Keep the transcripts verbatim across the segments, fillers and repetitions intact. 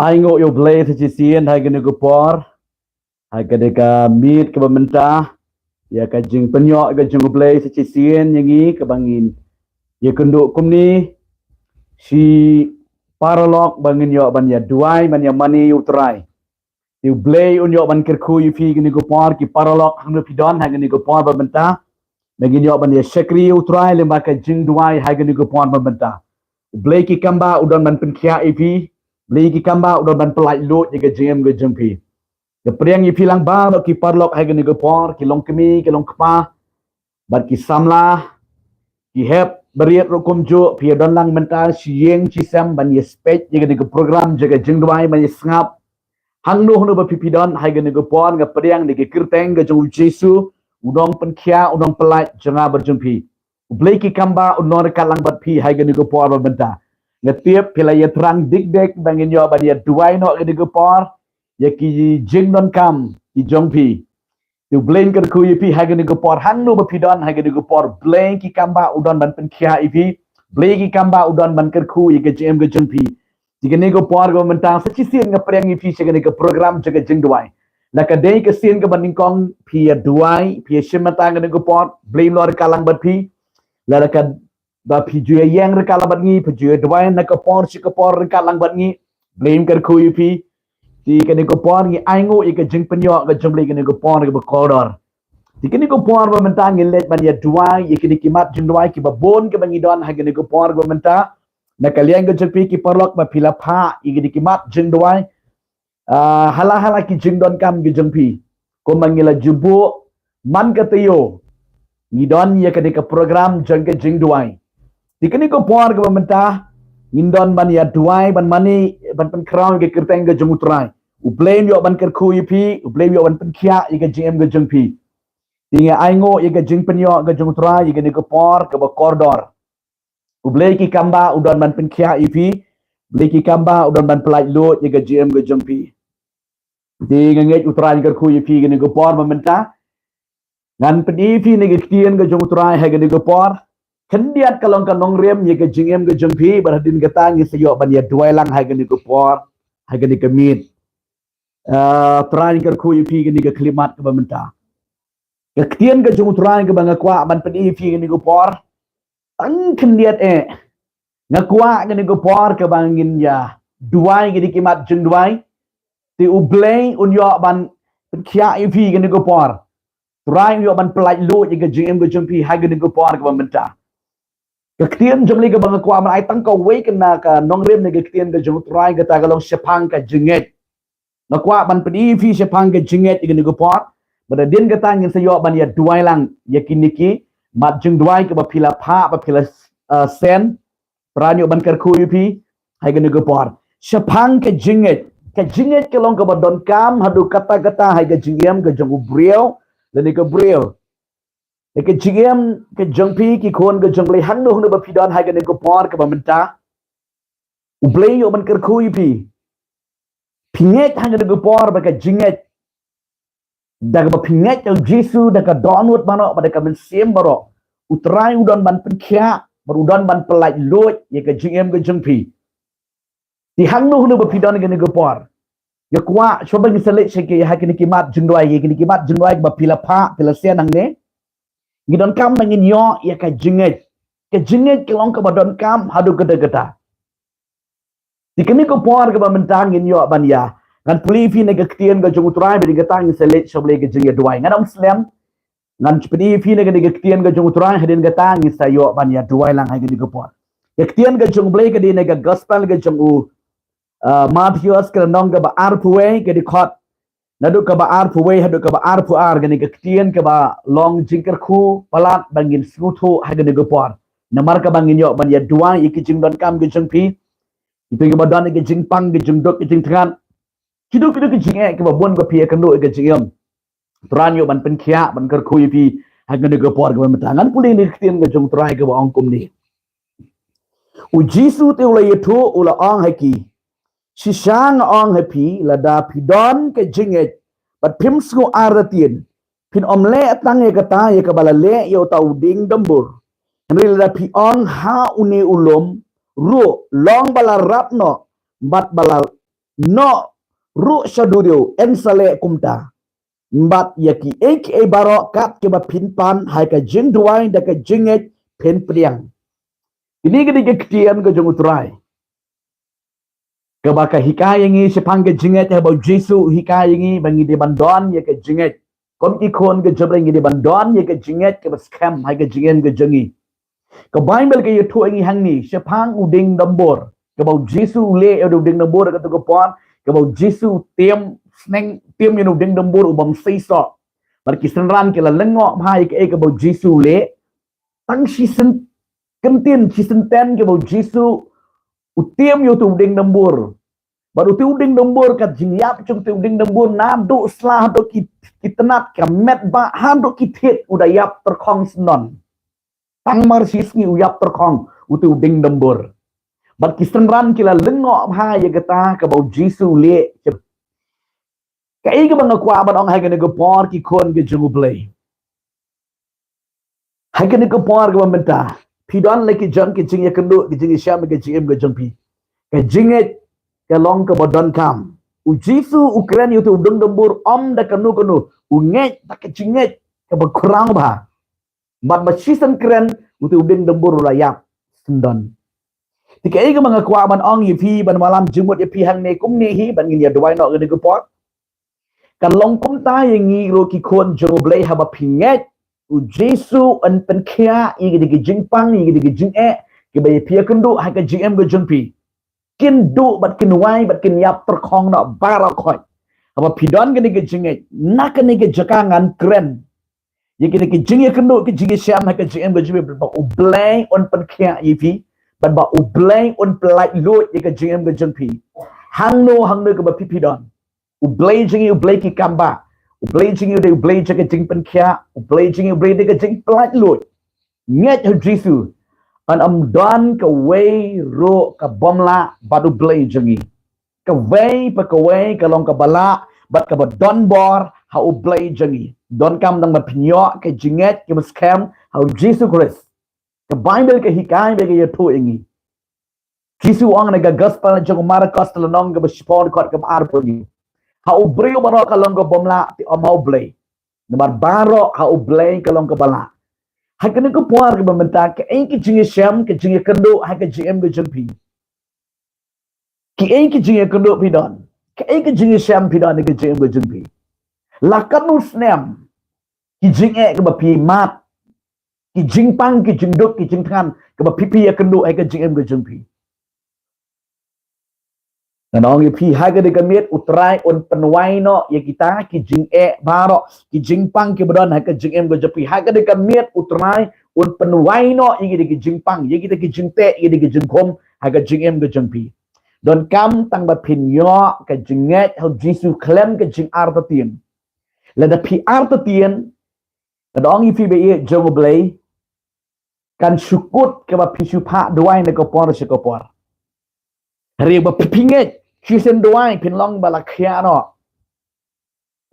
Ai nguh ïa U Blei sa shisien ha kane ka por, ha kane ka miet kaba mynta, ïa ka jingpynïoh ka jong U Blei sa shisien ïa ngi kaba ngin ïakynduh kumne, shi paralok ba ngin ïoh ban ïa duwai, ban ïa mane ïa U Trai. Te U Blei un ïoh ban kyrkhu ïa phi kane ka por, ki paralok hangno phi don ha kane ka por ba mynta, ba ngin ïoh ban ïa shakri ïa U Trai lyngba ka jingduwai ha kane ka por ba mynta. U Blei ki kam ba u don ban pynkhiah ïa phi, U Blei ki kam ba u don ban pyllait luid ïa ka jingim ka jong phi. Nga pdiang ïa phi lang baroh ki paralok ha kane ka por, ki longkmie, ki longkpa, bad ki samla, ki hep barit ruh kumjuh, phi ïa don lang mynta shi ïing shi sem ban ïa peit ïa kane ka program jong ka jingduwai, ban ïa sngap. Hangno hangno ba phi phi don ha kane ka por, nga pdiang da ka kyrteng ka jong U Jisu, U Nongpynkhiah, U Nongpyllait jong nga bad jong phi. U Blei ki kam ba un nang ryngkat lang bad phi ha kane ka por ba mynta. Nga tip phi la ïa thrang dik dik ba ngin ïoh ban ïa duwai noh ha kane ka por ïa ki jingdonkam ki jong phi. Te U Blei un kyrkhu ïa phi ha kane ka por, hangno ba phi don ha kane ka por, U Blei ki kam ba u don ban pynkhiah ïa phi, U Blei ki kam ba u don ban kyrkhu ïa ka jingim ka jong phi. Te kane ka por kaba mynta sa shisien nga pdiang ïa phi sha kane ka program jong ka jingduwai. La ka dei ka sien kaba nyngkong phi ïa duwai, phi ïa shim bynta kane ka por, U Blei un long ryngkat lang bad phi. La ka ba phi ju ïa ïeng ryngkat lang bad ngi, phi ju ïa duwai na ka por sha ka por ryngkat lang bad ngi, U Blei un kyrkhu ïa phi. Te kane ka por ngi ai nguh ïa ka jingpynïoh ka jong U Blei kane ka por kaba kordor. Te kane ka por ba mynta ngin leit ban ïa duwai ïa kine ki mat jingduwai kiba bun kiba ngi don ha kane ka por ba mynta. Na ka liang ka jong phi ki paralok ba phi la phah ïa kine ki mat jingduwai, ah, ha la ha la ki jingdonkam ki jong phi. Kumba ngi la ju buh man ka taïew, ngi don ïa kane ka program jong ka jingduwai. Te kane ka por kaba mynta ngin don ban ïa duwai, ban mane, ban pynkhraw ïa ka kyrteng ka jong U Trai. U Blei un ïoh ban kyrkhu ïa phi, U Blei un ïoh ban pynkhiah ïa ka jingim ka jong phi. Te ngi ai nguh ïa ka jingpynïoh ka jong U Trai ïa kane ka por kaba kordor. U Blei ki kam ba u don ban pynkhiah ïa phi, U Blei ki kam ba u don ban pyllait luid ïa ka jingim ka jong phi. Te nga ngeit U Trai un kyrkhu ïa phi kane ka por ba mynta. Ngan pyni ïa phi na ka ktien ka jong U Trai ha kane ka por. Khyndiat ka long ka nongrim ïa ka jingim ka jong phi, bad hadien kata ngin sa ïoh ban ïa duwai lang ha kane ka por, ha kane ka miet. Ah, U Trai un kyrkhu ïa phi kane ka khyllipmat kaba mynta. Ka ktien ka jong U Trai kaba nga kwah ban pyni ïa phi kane ka por, tang khyndiat eh. Nga kwah kane ka por kaba ngin ïa duwai kine ki mat jingduwai. Te U Blei un ïoh ban pynkhiah ïa phi kane ka por. U Trai un ïoh ban pyllait luid ïa ka jingim ka jong phi ha kane ka por kaba mynta. Ka ktien jong U Blei kaba nga kwah ban ai tang kawei, kane ka nongrim na ka ktien ka jong U Trai, kata ka long shaphang ka jingngeit. Nga kwah ban pyni ïa phi shaphang ka jingngeit ïa kane ka por. Bad hadien kata ngin sa ïoh ban ïa duwai lang ïa kine ki mat jingduwai kiba phi la phah, ba phi la, uh, send. U Trai un ïoh ban kyrkhu ïa phi ha kane ka por. Shaphang ka jingngeit. Ka jingngeit ka long kaba donkam haduh katta katta ha ka jingim ka jong u briew lane ka briew. Ha ka jingim ka jong phi, ki khun ka jong U Blei, hangno hangno ba phi don ha kane ka por kaba mynta, U Blei un ïoh ban kyrkhu ïa phi. Phi ngeit ha kane ka por ba ka jingngeit, da kaba phi ngeit ïa U Jisu da ka dohnud baroh bad da ka mynsiem baroh, U Trai u don ban pynkhiah bad u don ban pyllait luid ïa ka jingim ka jong phi. Te hangno hangno ba phi don ha kane ka por, nga kwah shuwa ba ngin sa leit sha ki, ha kine ki mat jingduwai, ïa kine ki mat jingduwai ba phi la phah, phi la send hangne, ngi donkam ba ngin ïoh ïa ka jingngeit. Ka jingngeit ka long kaba donkam haduh katta katta. Te kane ka por kaba mynta ngin ïoh ban ïa, ngan pule ïa phi na ka ktien ka jong U Trai, bad hadien kata ngin sa leit sha U Blei ka jingïaduwai. Ngan ym slem, ngan pyni ïa phi na kane ka ktien ka jong U Trai, hadien kata ngin sa ïoh ban ïaduwai lang ha kane ka por. Ka ktien ka jong U Blei ka dei na ka gospel ka jong u, uh, Mathaios, ka lynnong kaba arphew wei, ka dkhot naduh kaba arphew wei haduh kaba arphew ar. Kane ka ktien kaba long jingkyrkhu palat ba ngin sngewthuh ha kane ka por. Namar kaba ngin ïoh ban ïaduwai ïa ki jingdonkam ki jong phi, ïa phi kiba don ïa ki jingpang, ki jingduk, ki jingthngan, kiduk kiduk ki jingeh kiba bun ba phi ïakynduh ïa ka jingim. U Trai un ïoh ban pynkhiah, ban kyrkhu ïa phi ha kane ka por kaba mynta. Ngan pule na ka ktien ka jong U Trai kaba ong kumne. U Jisu te u la ïathuh, u la ong ha ki, shisha nga ong ha phi, lada phi don ka jingngeit bad phim sngew artatien, Phin ym leh tang ïa kata ïa kaba la leh ïa uta u dieng dombur. Hynrei lada phi ong ha une u lum ruh, long ba la rap noh bad ba la noh ruh sha duriaw, yn sa leh kumta. Bad ïa kiei kiei baroh kat kiba phin pan ha ka jingduwai da ka jingngeit phin pdiang. Kine ki dei ki ktien ka jong U Trai kaba ka hikai ïa ngi shaphang ka jingngeit, haba U Jisu u hikai ïa ngi ba ngi dei ban don ïa ka jingngeit. Kum ki khun ka jong U Blei ngi dei ban don ïa ka jingngeit kaba skhem ha ka jingim ka jong ngi. Ka Baibl ka ïathuh ïa ngi hangne shaphang u dieng dombur, kaba U Jisu u leh ïa u dieng dombur ha kato ka por, kaba U Jisu u tieng sneng, tieng ïa u dieng dombur u bym seisoh. Bad ki synran ki la lyngngoh bha ïa kaei kaba U Jisu u leh. Tang shisien kyntien, shisien ten kaba U Jisu u tieng ïa uto u dieng dombur. Bad uto u dieng dombur, ka jingïap jong uto u dieng dombur naduh sla haduh ki, ki tnat, ka met ba haduh ki thied, u da ïap tyrkhong syndon. Tang mar shi sngi u ïap tyrkhong uto u dieng dombur. Bad ki synran ki la lyngngoh bha ïa kata kaba U Jisu u leh. Kaei kaba nga kwah ban ong ha kane ka por, ki khun ki jong U Blei, ha kane ka por kaba mynta, phi don la ki jong ki jingïakynduh, ki jingïashem, ki jingim ki jong phi. Ka jingngeit ka long kaba donkam. U Jisu u kren ïa uto u dieng dombur ym da kano kano, u ngeit da ka jingngeit kaba khraw bha. Bad ba shisien kren, uto u dieng dombur u la ïap syndon. Te kaei kaba nga kwah ban ong ïa phi, ban wallam jingmut ïa phi hangne kumne hi, ban ngin ïa duwai noh kane ka por. Ka long kumta ïa ngi ruh ki khun jong U Blei, haba phi ngeit, U Jisu un pynkhiah ïa kine ki jingpang, ïa kine ki jingeh kiba ïa phi ïakynduh ha ka jingim ka jong phi. Kin duh bad kin wai bad kin ïap tyrkhong noh baroh khoit. Haba phi don kane ka jingngeit, na kane ka jaka ngan kren ïa kine ki jingïakynduh, ki jingïashem ha ka jingim ka jong phi, bad ba U Blei un pynkhiah ïa phi, bad ba U Blei un pyllait luid ïa ka jingim ka jong phi. Hangno hangno kaba phi, phi don, U Blei jong ngi U Blei ki kam bah. U Blei jong ngi u dei U Blei jong ka jingpynkhiah, U Blei jong ngi U Blei jong ka jingpyllait luid. Ngeit ha U Jisu, yn ym don kawei ruh ka bym lah bad U Blei jong ngi. Kawei pa kawei ka long kaba lah bad kaba don bor ha U Blei jong ngi. Donkam tang ba phin ïoh ka jingngeit kaba skhem ha U Jisu Khrist. Ka Baibl ka hikai bad ka ïathuh ïa ngi. Jisu u ong ha ka gospel jong u Markos, ka lynnong kaba shiphew, dkhot kaba arphew hynñiew. Ha u briew baroh ka long ka bym lah, te ym ha U Blei. Namar baroh ha U Blei ka long kaba lah. Ha kane ka por kaba mynta, kaei ka jingïashem, ka jingïakynduh ha ka jingim ka jong phi? Kaei ka jingïakynduh phi don? Kaei ka jingïashem phi don ha ka jingim ka jong phi? La katno snem ki jingeh kaba phi mad, ki jingpang, ki jingduk, ki jingthngan kaba phi, phi ïakynduh ha ka jingim ka jong phi? Ngan ong ïa phi, ha kane ka miet U Trai un pynwai noh ïa kita ki jingeh baroh, ki jingpang kiba don ha ka jingim ka jong phi. Ha kane ka miet U Trai un pynwai noh ïa kita ki jingpang, ïa kita ki jingteh, ïa kita ki jingkhum ha ka jingim ka jong phi. Donkam tang ba phin ïoh ka jingngeit ha U Jisu khlem ka jingartatien. Lada phi artatien, ngan ong ïa phi, ba ïeit jong U Blei, kan shu kut kaba phi shu phah duwai na ka por sha ka por. Hynrei ba phi, phi ngeit, shisien duwai phin long ba la khiah noh.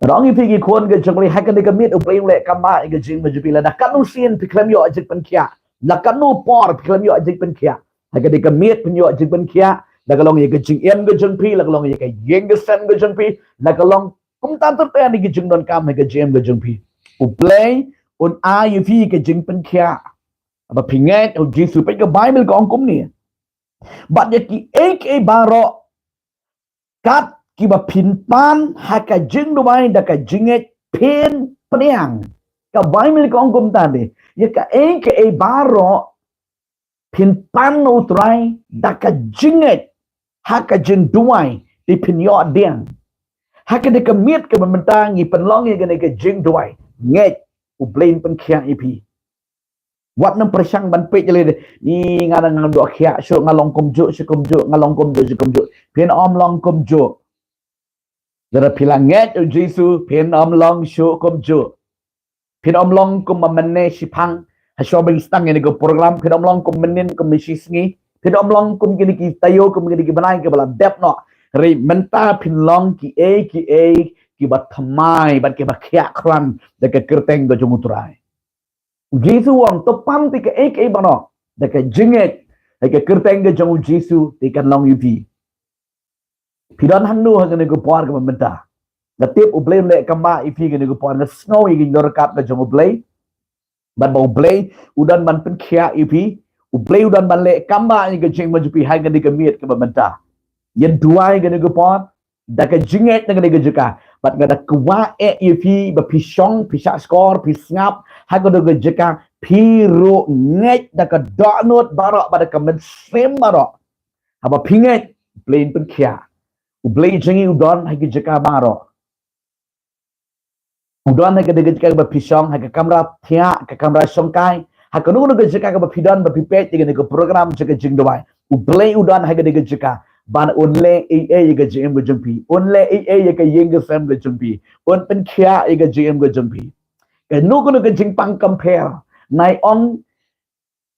Ngan ong ïa phi, ki khun ki jong U Blei, ha kane ka miet U Blei u leh kam bah ïa ka jingim ka jong phi. Lada katno sien phi khlem ïoh jingpynkhiah, la katno por phi khlem ïoh jingpynkhiah, ha kane ka miet phin ïoh jingpynkhiah. La ka long ïa ka jingim ka jong phi, la ka long ïa ka ïing ka sem ka jong phi, la ka long kumta ter ter ki jingdonkam ha ka jingim ka jong phi, U Blei un ai ïa phi ka jingpynkhiah. Ba phi ngeit ha U Jisu, peit ka Baibl ka ong kumne. Bad ïa kiei kiei baroh kat kiba phin pan ha ka jingduwai da ka jingngeit phin pdiang. Ka Baibl ka ong kumta de. Ïa kaei kaei baroh phin pan na U Trai da ka jingngeit ha ka jingduwai, te phin ïoh pdiang. Ha kane ka miet kaba mynta ngi pynlong ïa kane ka jingduwai. Ngeit U Blei un pynkhiah ïa phi. Wat nym pyrshang ban peit ïa lade, ni nga dang, nga dang duh khiah shuh, nga long kumjuh shuh kumjuh, nga long kumjuh shuh kumjuh. Phin ym long kumjuh. Lada phi la ngeit ha U Jisu, phin ym long shuh kumjuh. Phin ym long kum ma mynne shipang, ha shwa ba ngi sdang ïa kane ka program, phin ym long kum mynnin, kum ma shisngi. Phin ym long kum kine ki taïew, kum kine ki bnai kiba la dep noh. Hynrei mynta phin long kiei kiei kiba thymmai bad kiba khiah khlaiñ da ka kyrteng ka jong U Trai. U Jisu u ong, to pan te kaei kaei baroh da ka jingngeit ha ka kyrteng ka jong U Jisu, te kan long ïa phi. Phi don hangno ha kane ka por kaba mynta? Nga tip U Blei un leh kam ba ïa phi ha kane ka por. Nga sngew ïa ka jingdonkam ka jong U Blei. Bad ba U Blei u don ban pynkhiah ïa phi. U Blei u don ban leh kam ba ïa ka jingim jong phi ha kane ka miet kaba mynta. Ïa duwai ha kane ka por da ka jingngeit na kane ka jaka. Bad nga da kwah eh ïa phi ba phi shong, phi shahshkor, phi sngap ha kane ka jaka, phi ruh ngeit da ka dohnud baroh bad da ka mynsiem baroh. Haba phi ngeit, U Blei un pynkhiah. U Blei jong ngi u don ha ki jaka baroh. U don ha ka jaka ba phi shong, ha ka kamra thiah, ka kamra shongkai, ha kano kano ka jaka kaba phi don ba phi peit ïa kane ka program jong ka jingduwai. U Blei u don ha ka jaka. Bad un leh ei ei ïa ka jingim ka jong phi. Un leh ei ei ïa ka ïing ka sem ka jong phi. Un pynkhiah ïa ka jingim ka jong phi. Kano kano ka jingpang kam pher. Nai ong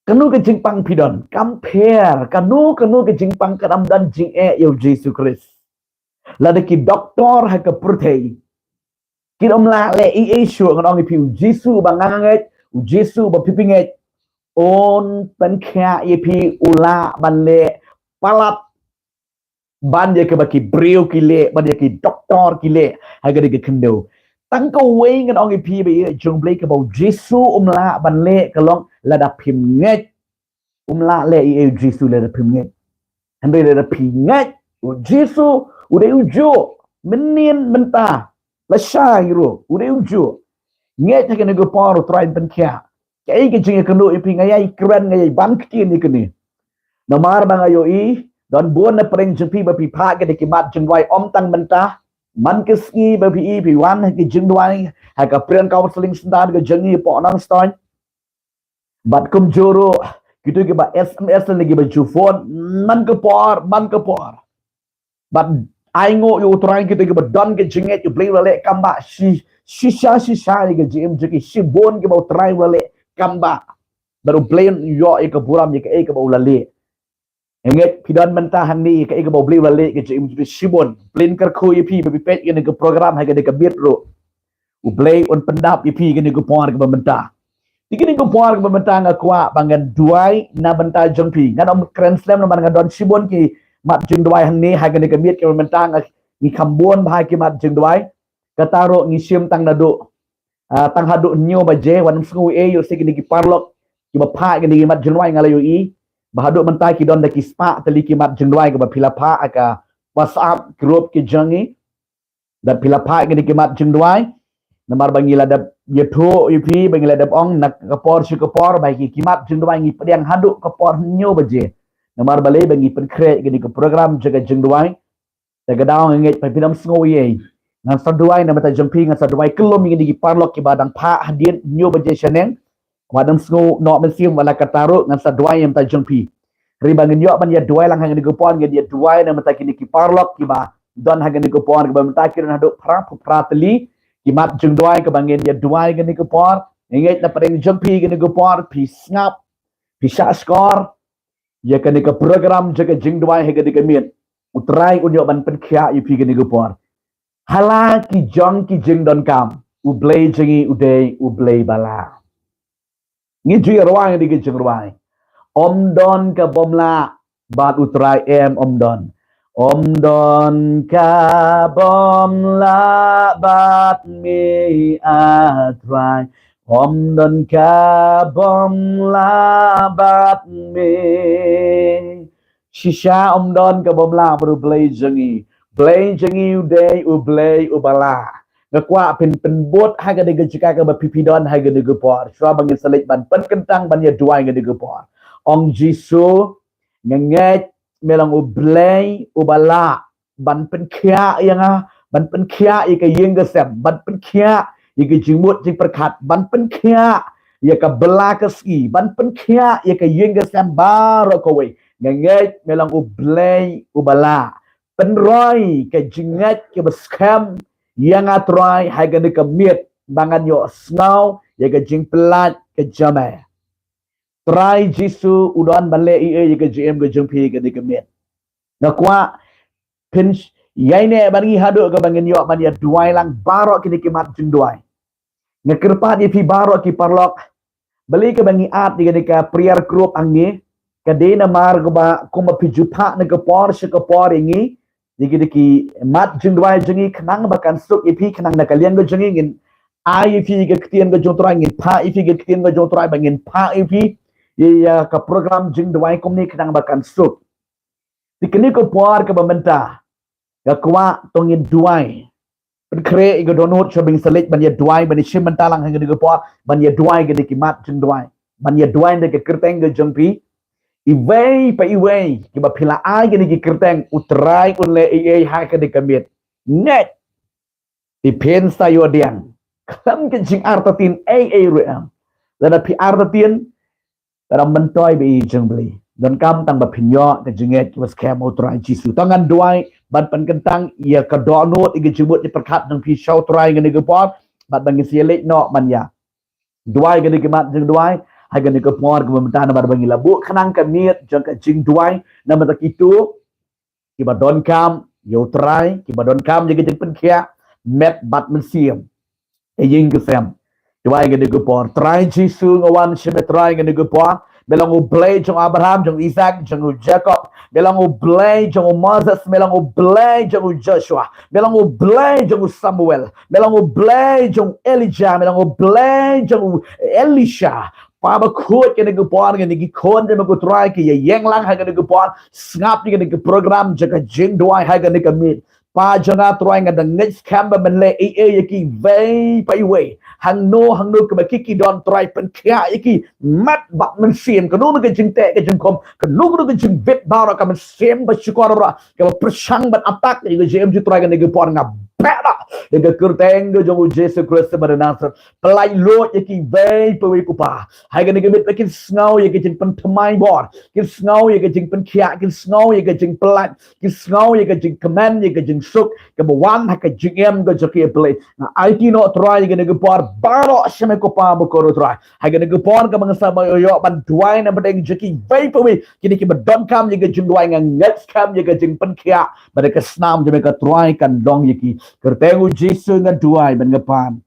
kano ka jingpang phi don, kam pher, kano kano ka jingpang, kan ym don jingeh ïa U Jisu Khrist. Lada ki doktor ha ka pyrthei kin ym lah leh ei ei shuh, ngan ong ïa phi, U Jisu uba nga ngeit, U Jisu uba phi phi ngeit, un pynkhiah ïa phi, u lah ban leh palat ban ïa kaba ki briew ki leh, ban ïa ki doktor ki leh ha kane ka khyndew. Tang kawei ngan ong ïa phi ba ïeit jong U Blei kaba U Jisu um lah ban leh, ka long lada phim ngeit. Um lah leh ei ei U Jisu lada phim ngeit. Hynrei lada phi ngeit, U Jisu u dei ujuh, mynnin mynta, lashai ruh u dei ujuh. Ngeit ha kane ka por, U Trai un pynkhiah. Kaei ka jingïakynduh ïa phi? Nga ïai kren, nga ïai ban ktien ïa kane. Namar ba nga ïohi don bun na pdeng jong phi ba phi phah ïa ki mat jingduwai ym tang mynta, man ka sngi ba phi i phi wan ha ki jingduwai ha ka Prayer Counseling Centre ka jong ngi hapoh Nongstoiñ. Bad kumjuh ruh kito kiba S M S lane kiba ju phone man ka por man ka por. Bad ai nguh ïa U Trai, kito kiba don ka jingngeit, U Blei u la leh kam ba shi, shisha shisha ïa ka jingim jong ki, shibun kiba U Trai u la leh kam ba. Bad U Blei un ïoh ïa ka burom ïa kaei kaba u la leh. Nga ngeit phi don mynta hangne ïa kaei kaba U Blei u la leh ha ka jingim jong phi shibun. U Blei un kyrkhu ïa phi ba phi peit ïa kane ka program ha kane ka miet ruh. U Blei un pyndap ïa phi ha kane ka por kaba mynta. Te ha kane ka por kaba mynta nga kwah ba ngan duwai na bynta jong phi. Ngan ym kren slem namar nga don shibun ki mat jingduwai hangne ha kane ka miet kaba mynta, nga, ngi kham bun bha ki mat jingduwai. Kata ruh ngi shim tang naduh, ah, tang haduh hynñiew baje, wat nym sngew ei ei, ïoh shisha kine ki paralok kiba phah kine ki mat jingduwai, nga la ïohi ba haduh mynta ki don da ki spah tylli ki mat jingduwai kiba phi la phah ha ka WhatsApp group ki jong ngi. Bad phi la phah kine ki mat jingduwai namar ba ngi la dep ïathuh ïa phi, ba ngi la dep ong na ka por sha ka por ba ki, ki mat jingduwai ngi pdiang haduh ka por hynñiew baje. Namar balei? Ba ngi pynkhreh kine ki program jong ka jingduwai. Te ka daw nga ngeit ba phin ym sngew ei ei. Ngan sa duwai na bynta jong phi, ngan sa duwai kyllum ïa kine ki paralok kiba dang phah hadien hynñiew baje shaneng. Wat nym sngew noh mynsiem, wat la katta ruh ngan sa duwai na bynta jong phi. Hynrei ba ngin ïoh ban ïa duwai lang ha kane ka por, ngin ïa duwai na bynta kine ki paralok kiba don ha kane ka por kaba mynta ki don haduh phra phew phra tylli ki mat jingduwai kaba ngin ïa duwai ha kane ka por. Nga ngeit na pdeng jong phi ha kane ka por phi sngap, phi shah shkor ïa kane ka program jong ka jingduwai ha kane ka miet. U Trai un ïoh ban pynkhiah ïa phi ha kane ka por. Ha la ki jong ki jingdonkam, U Blei jong ngi u dei U Blei ba lah. Ngi ju ïa rwai ïa kane ka jingrwai. Ym don ka bym lah bad U Trai, em, ym don. Ym don ka bym lah bad me, A Trai. Ym don ka bym lah bad me. Shisha ym don ka bym lah bad U Blei jong ngi. Blei jong ngi u dei U Blei uba lah. Nga kwah phin pynbud ha kane ka jaka kaba phi phi don ha kane ka por. Shuwa ba ngin sa leit ban pynkyntang ban ïa duwai ha kane ka por. Ong Jisu, nga ngeit me long U Blei uba lah ban pynkhiah ïa nga, ban pynkhiah ïa ka ïing ka sem, ban pynkhiah ïa ka jingmut jingpyrkhat, ban pynkhiah ïa ka bylla ka sngi, ban pynkhiah ïa ka ïing ka sem baroh kawei. Nga ngeit me long U Blei uba lah. Pynroi ka jingngeit kaba skhem ïa nga Trai ha kane ka miet ba ngan ïohsngew ïa ka jingpyllait ka jong me. Trai Jisu u don ban leh ei ei ïa ka jingim ka jong phi ha kane ka miet. Nga kwah phin sh-, Ïa ine ban ngi haduh kaba ngin ïoh ban ïa duwai lang baroh kine ki mat jingduwai. Nga kyrpad ïa phi baroh ki paralok. Balei kaba ngi add ïa kane ka prayer group hangne? Ka dei namar kaba kumba phi ju phah na ka por sha ka por ïa ngi, ïa kine ki mat jingduwai jong ngi khnang ba kan suk ïa phi, khnang na ka liang ka jong ngi ngin ai ïa phi ka ktien ka jong U Trai, ngin phah ïa phi ka ktien ka jong U Trai, ba ngin phah ïa phi ïa, ïa ka program jingduwai kumne khnang ba kan suk. Te kane ka por kaba mynta nga kwah to ngin duwai. Pynkhreh ïa ka dohnud sha bynta sha leit ban ïa duwai, ban ïa shim bynta lang ha kane ka por ban ïa duwai kine ki mat jingduwai, ban ïa duwai da ka kyrteng ka jong phi. Iwei pa iwei kiba phi la ai kine ki kyrteng, U Trai un leh ei ei ha kane ka miet. Ngeit. Te phin sa ïoh pdiang khlem ka jingartatien ei ei ruh em. Lada phi artatien, ka dang myntoi bad ïa jong U Blei. Donkam tang ba phin ïoh ka jingngeit kaba skhem ha U Trai Jisu. To ngan duwai ban pynkyntang ïa ka dohnud, ïa ka jingmut jingpyrkhat jong phi sha U Trai ha kane ka por, bad ba ngin sa ïa leit noh ban ïa duwai kine ki mat jingduwai ha kane ka por kaba mynta, namar ba ngi la buh khnang ka miet jong ka jingduwai. Namar kito kiba donkam ïa U Trai, kiba donkam ïa ka jingpynkhiah met bad mynsiem, ïing ki sem. Duwai ha kane ka por. Trai Jisu, nga wan sha me Trai ha kane ka por. Me long U Blei jong u Abraham, jong u Isak, jong u Jakob. Me long U Blei jong u Moses, me long U Blei jong u Joshua. Me long U Blei jong u Samuel. Me long U Blei jong u Elijah, me long U Blei jong u Elisha. Pa bakhuid, ha kane ka por, ha kine ki khun jong me ko Trai ki ïeng lang ha kane ka por, sngap ïa kane ka program jong ka jingduwai ha kane ka miet. Pa jong nga Trai, nga dang ngeit skhem ba men leh ei ei ïa kiwei pa iwei. Hangno hangno kaba ki ki don Trai, pynkhiah ïa ki met bad mynsiem, kano kano ka jingteh ka jingkhum, kano kano ka jingbit baroh, ka mynsiem ba shukor baroh kaba pyrshang ban attack ïa ka jingim jong u Trai ha kane ka por, nga beh da ka kyrteng ka jong u Jisu Khrist ba na Nasareth. Pyllait luid ïa kiwei pa iwei ko Pa. Ha kane ka miet ba kin sngew ïa ka jingpynthymmai bor, kin sngew ïa ka jingpynkhiah, kin sngew ïa ka jingpyllait, kin sngew ïa ka jingkmen, ïa ka jingsuk kaba wan ha ka jingim ka jong ki, A Blei. Nga aiti noh Trai ïa kane ka por baroh sha me ko Pa bakhuid Trai. Ha kane ka por kaba ngan sa ïoh ban duwai na pdeng jong kiwei pa iwei kine kiba donkam ïa ka jingduwai, nga ngeit skhem ïa ka jingpynkhiah bad ka snam jong me ko Trai kan long ïa ki. Kyrteng u Jisu nga duwai bad nga pan.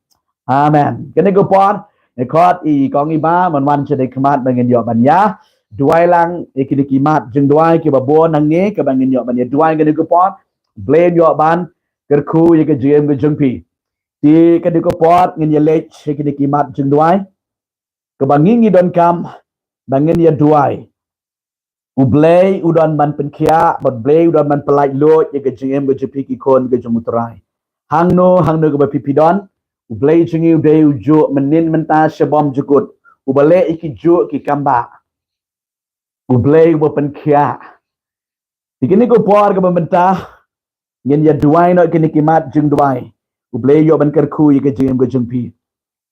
Amen. Kane ka por nga khot ïa i kong Iba ban wan sha dei khmat ba ngin ïoh ban ïa duwai lang ïa kine ki mat jingduwai kiba bun hangne, kaba ngin ïoh ban ïa duwai kane ka por. Blei un ïoh ban kyrkhu ïa ka jingim ka jong phi. Te kane ka por ngin ïa leit sha kine ki mat jingduwai kaba ngi ngi donkam ba ngin ïa duwai. U Blei u don ban pynkhiah, bad U Blei u don ban pyllait luid ïa ka jingim ka jong phi ki khun ka jong u Trai. Hangno hangno kaba phi phi don, U Blei jong ngi u dei u juh mynnin mynta sha bymjukut, uba leh ïa ki juh ki kam ba. U Blei uba pynkhiah. Te kine ki por kaba mynta ngin ïa duwai noh kine ki mat jingduwai, U Blei u ïoh ban kyrkhu ïa ka jingim ka jong phi.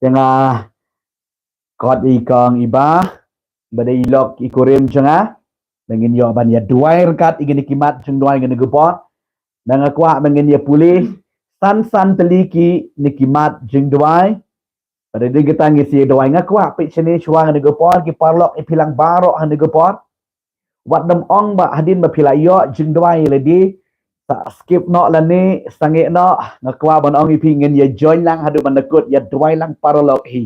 Te nga khot ïa i kong Iba ba dei i lok i kurim jong nga, ba ngin ïoh ban ïa duwai ryngkat ïa kine ki mat jingduwai kine ki por. Nga kwah ba ngin ïa pule san san tylli kine ki mat jingduwai. Bad hadien kata ngin sa ïa duwai. Nga kwah peit shane shuwa ha kane ka por, ki paralok ïa phi lang baroh ha kane ka por. Wat nym ong ba hadien ba phi la ïoh jingduwai ïa lade sa skip noh lane sangeh noh. Nga kwah ban ong ïa phi, ngin ïa join lang haduh ban da kut, ïa duwai lang paralok hi.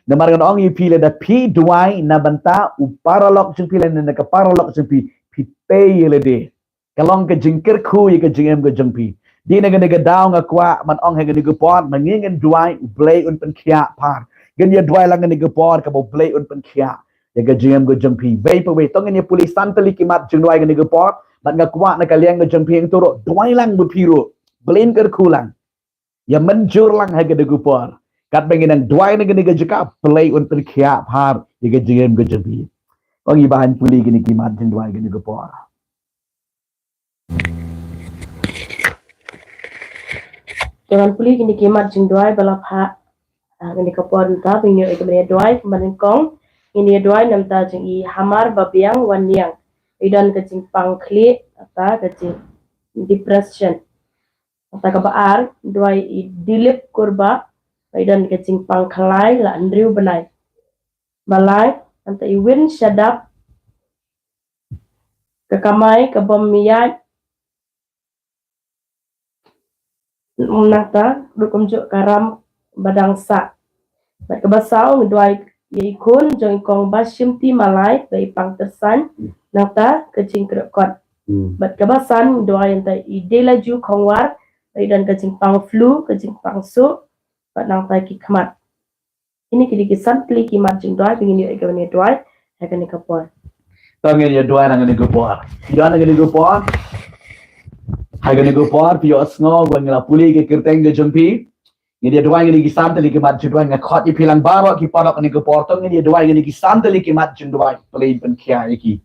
Namar ngan ong ïa phi, lada phi duwai na bynta u paralok jong phi lane na ka paralok jong phi, phi tei ïa lade. Ka long ka jingkyrkhu ïa ka jingim ka jong phi. Dei na kane ka daw nga kwah ban ong ha kane ka por, ma ngi ngin duwai U Blei un pynkhiah par. Ngin ïa duwai lang ha kane ka por kaba U Blei un pynkhiah ïa ka jingim ka jong phi. Wei pa wei, to ngin ïa pule san tylli ki mat jingduwai ha kane ka por. Bad nga kwah na ka liang ka jong phi hangto ruh, duwai lang bad phi ruh. Blei un kyrkhu lang. Ïa mynjur lang ha kane ka por. Katba ngin nang duwai na kane ka jaka, Blei un pynkhiah par ïa ka jingim ka jong phi. Kong Iba, ngan pule kine ki mat jingduwai ha kane ka por. Te ngan pule kine ki mat jingduwai ba la phah ha kane ka por mynta, ba ngin ïoh ïa ka ban ïa duwai. Kumba nyngkong ngin ïa duwai na bynta jong i Hamar Babiang Wanniang, i don ka jingpang khlieh, kata ka jing depression. Kata kaba ar, duwai i Dilip Kurbah, i don ka jingpang khlaiñ la hynriew bnai. Ba lai, kata i Win Shadap, ka kamai ka bym ïaid, Nangta ruh kumjuh ka ram ba dang sah. Bad kaba saw ngi duwai ïa i khun jong i kong Bashimti Malai ba i pang tyrsan, nangta ka jingkyrkot. Bad kaba san ngi duwai ïa i Delaju Khongwar ba i don ka jingpang flu, ka jingpang suh, bad nangta ki khmat. Kine ki dei ki san tylli ki mat jingduwai ba ngin ïoh ïa kane ka duwai ha kane ka por. To ngin ïa duwai na kane ka por. Ïa na kane ka por. Ha kane ka por phi ïohsngew ba ngi la pule ïa ka kyrteng ka jong phi. Ngin ïa duwai kine ki san tylli ki mat jingduwai, nga khot ïa phi lang baroh ki paralok kane ka por. To ngin ïa duwai kine ki san tylli ki mat jingduwai, Blei pynkhiah ïa ki.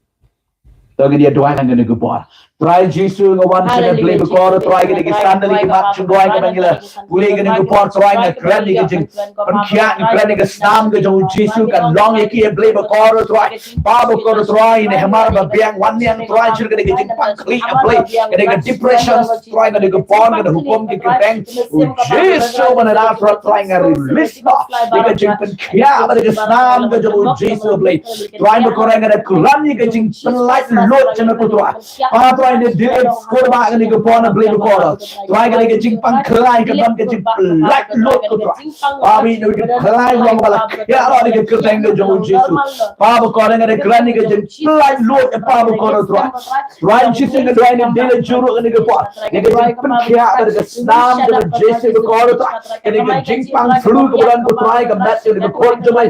To ngin ïa duwai na kane ka por. Trai Jisu, nga wan sha me Blei bakordor, Trai, kine ki san tylli ki mat jingduwai kaba ngi la pule kane ka por, Trai, nga kren ïa ka jingpynkhiah, nga kren ïa ka snam ka jong u Jisu kan long ïa ki, Blei bakordor, Trai. Pa bakordor, Trai, ne hamar ba biang wan ïa, Trai, sha kane ka jingpang khlieh, Blei, kane ka depression, Trai, kane ka por, kane ka hukum, ka kyrteng u Jisu ba na Nasareth, Trai, nga release noh ïa ka jingpynkhiah bad ka snam ka jong u Jisu, Blei. Trai bakordor, nga da kren ïa ka jingpyllait lut jong me ko Trai. Pa Trai, ne dei skur ba kane ka por na Blei bakordor, Trai, kane ka jingpang khlaiñ ka don ka jingpyllait lut ko Trai. Pa mi ne ka khlaiñ long ba la khiah noh ïa ka kyrteng ka jong u Jisu. Pa bakordor, nga da kren ïa ka jingpyllait lut, Pa bakordor, Trai. Trai Jisu, nga duwai ne dei la juruk kane ka por, ïa ka jingpynkhiah bad ka snam jong u Jisu bakordor, Trai. Kane ka jingpang flu kaba don ko Trai, ka met jong ka khun jong me,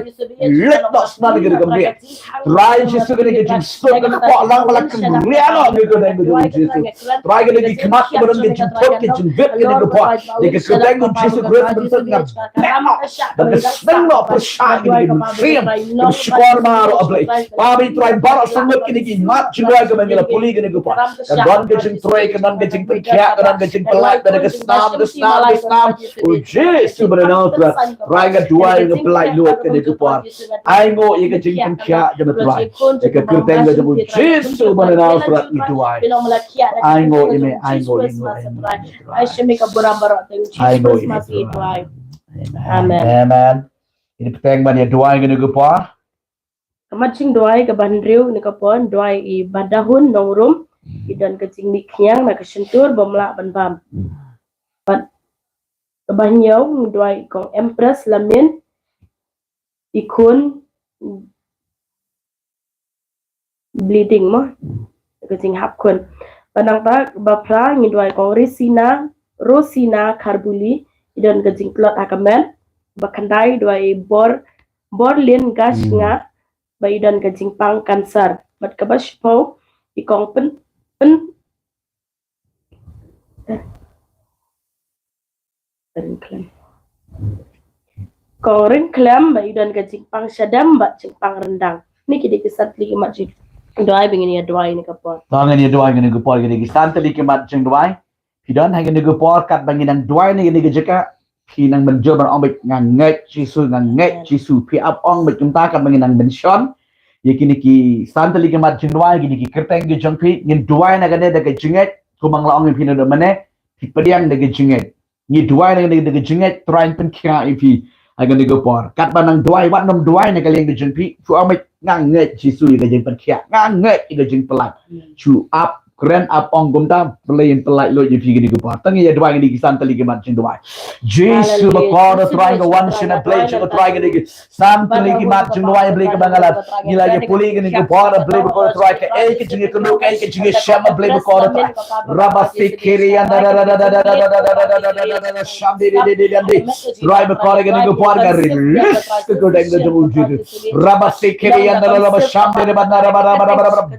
leit noh sha kane ka met. Trai Jisu, kane ka jingsuk ka kpoh lang ba la kynriah noh ïa ka kyrteng ka jong u Jisu. Trai, kane ki khmat kaba don ka jingthut ka jingwit kane ka por, ïa ka kyrteng u Jisu Khrist ban suk nga beh noh, ban ka sneng noh pyrshah ïa kane ka mynsiem kaba shukor baroh, Blei. Pa mi, Trai, baroh sangmut kine ki mat jingduwai kaba ngi la pule kane ka por, ka don ka jingtrei, ka don ka jingpynkhiah, ka don ka jingpyllait bad ka snam, ka snam, ka snam u Jisu ba na Nasareth. Trai, nga duwai, nga pyllait lut kane ka por. Ainguh ïa ka jingpynkhiah jong me Trai, ïa ka kyrteng ka jong u Jisu ba na Nasareth ngi duwai. Ainguh ïa me, ainguh, ainguh, ainguh ïa me Trai. Ainguh ïa me Trai. Amen. Amen. Ïa ka bteng ban ïa duwai kane ka por. Ka mat jingduwai kaba hynriew kane ka por, duwai i Badahun Nongrum, i don ka jingmih khñiang na ka shyntur bym lah ban bam. Bad kaba hynñiew ngi duwai i kong Empress Lamin, i khun bleeding mo, ka jinghap khun. Bad nangta kaba phra ngi duwai i kong Rosina, Rosina Kharbuli, i don ka jingtlot ha ka met. Ba khyndai duwai i Bor, Borlin Gash Nga, ba i don ka jingpang cancer. Bad kaba shiphew i kong Pyn, Pyn, Ryngkhlem. Kong Ryngkhlem ba i don ka jingpang shadem bad jingpang ryndang. Kine ki dei ki san tylli ki mat jingduwai ba ngin ïa duwai kane ka por. To ngin ïa duwai kane ka por, ki dei ki san tylli ki mat jingduwai. Phi don ha kane ka por, katba ngi nang duwai na kane ka jaka, phi nang mynjur ban ong beit, nga ngeit Jisu, nga ngeit Jisu. Phi ap ong beit kumta katba ngi nang mention ïa kine ki san tylli ki mat jingduwai, kine ki kyrteng ki jong phi, ngin duwai na kane da ka jingngeit. Kumba nga la ong ïa phi naduh mynne, phi pdiang da ka jingngeit. Ngi duwai na kane da ka jingngeit, Trai un pynkhiah ïa phi ha kane ka por. Katba nang duwai, wat nym duwai na ka liang ka jong phi, phi ong beit, nga ngeit Jisu ïa ka jingpynkhiah, nga ngeit ïa ka jingpyllait. Shu ap, kren ap ong kumta, Blei un pyllait lut ïa phi kane ka por. To ngin ïa duwai kine ki san tylli ki mat jingduwai. Jisu bakordor, Trai, nga wan sha me Blei jong nga, Trai, kine ki san tylli ki mat jingduwai, Blei, kaba nga la, ngi la ïa pule kane ka por, Blei bakordor, Trai, kaei ka jingïakynduh, kaei ka jingïashem, Blei bakordor, Trai. Rabba sikiri anda, Trai bakordor, kane ka por nga release ka kyrteng ka jong u Jisu. Rabba sikiri anda, rabba shande, rabba na, rabba, rabba, rabba, rabba.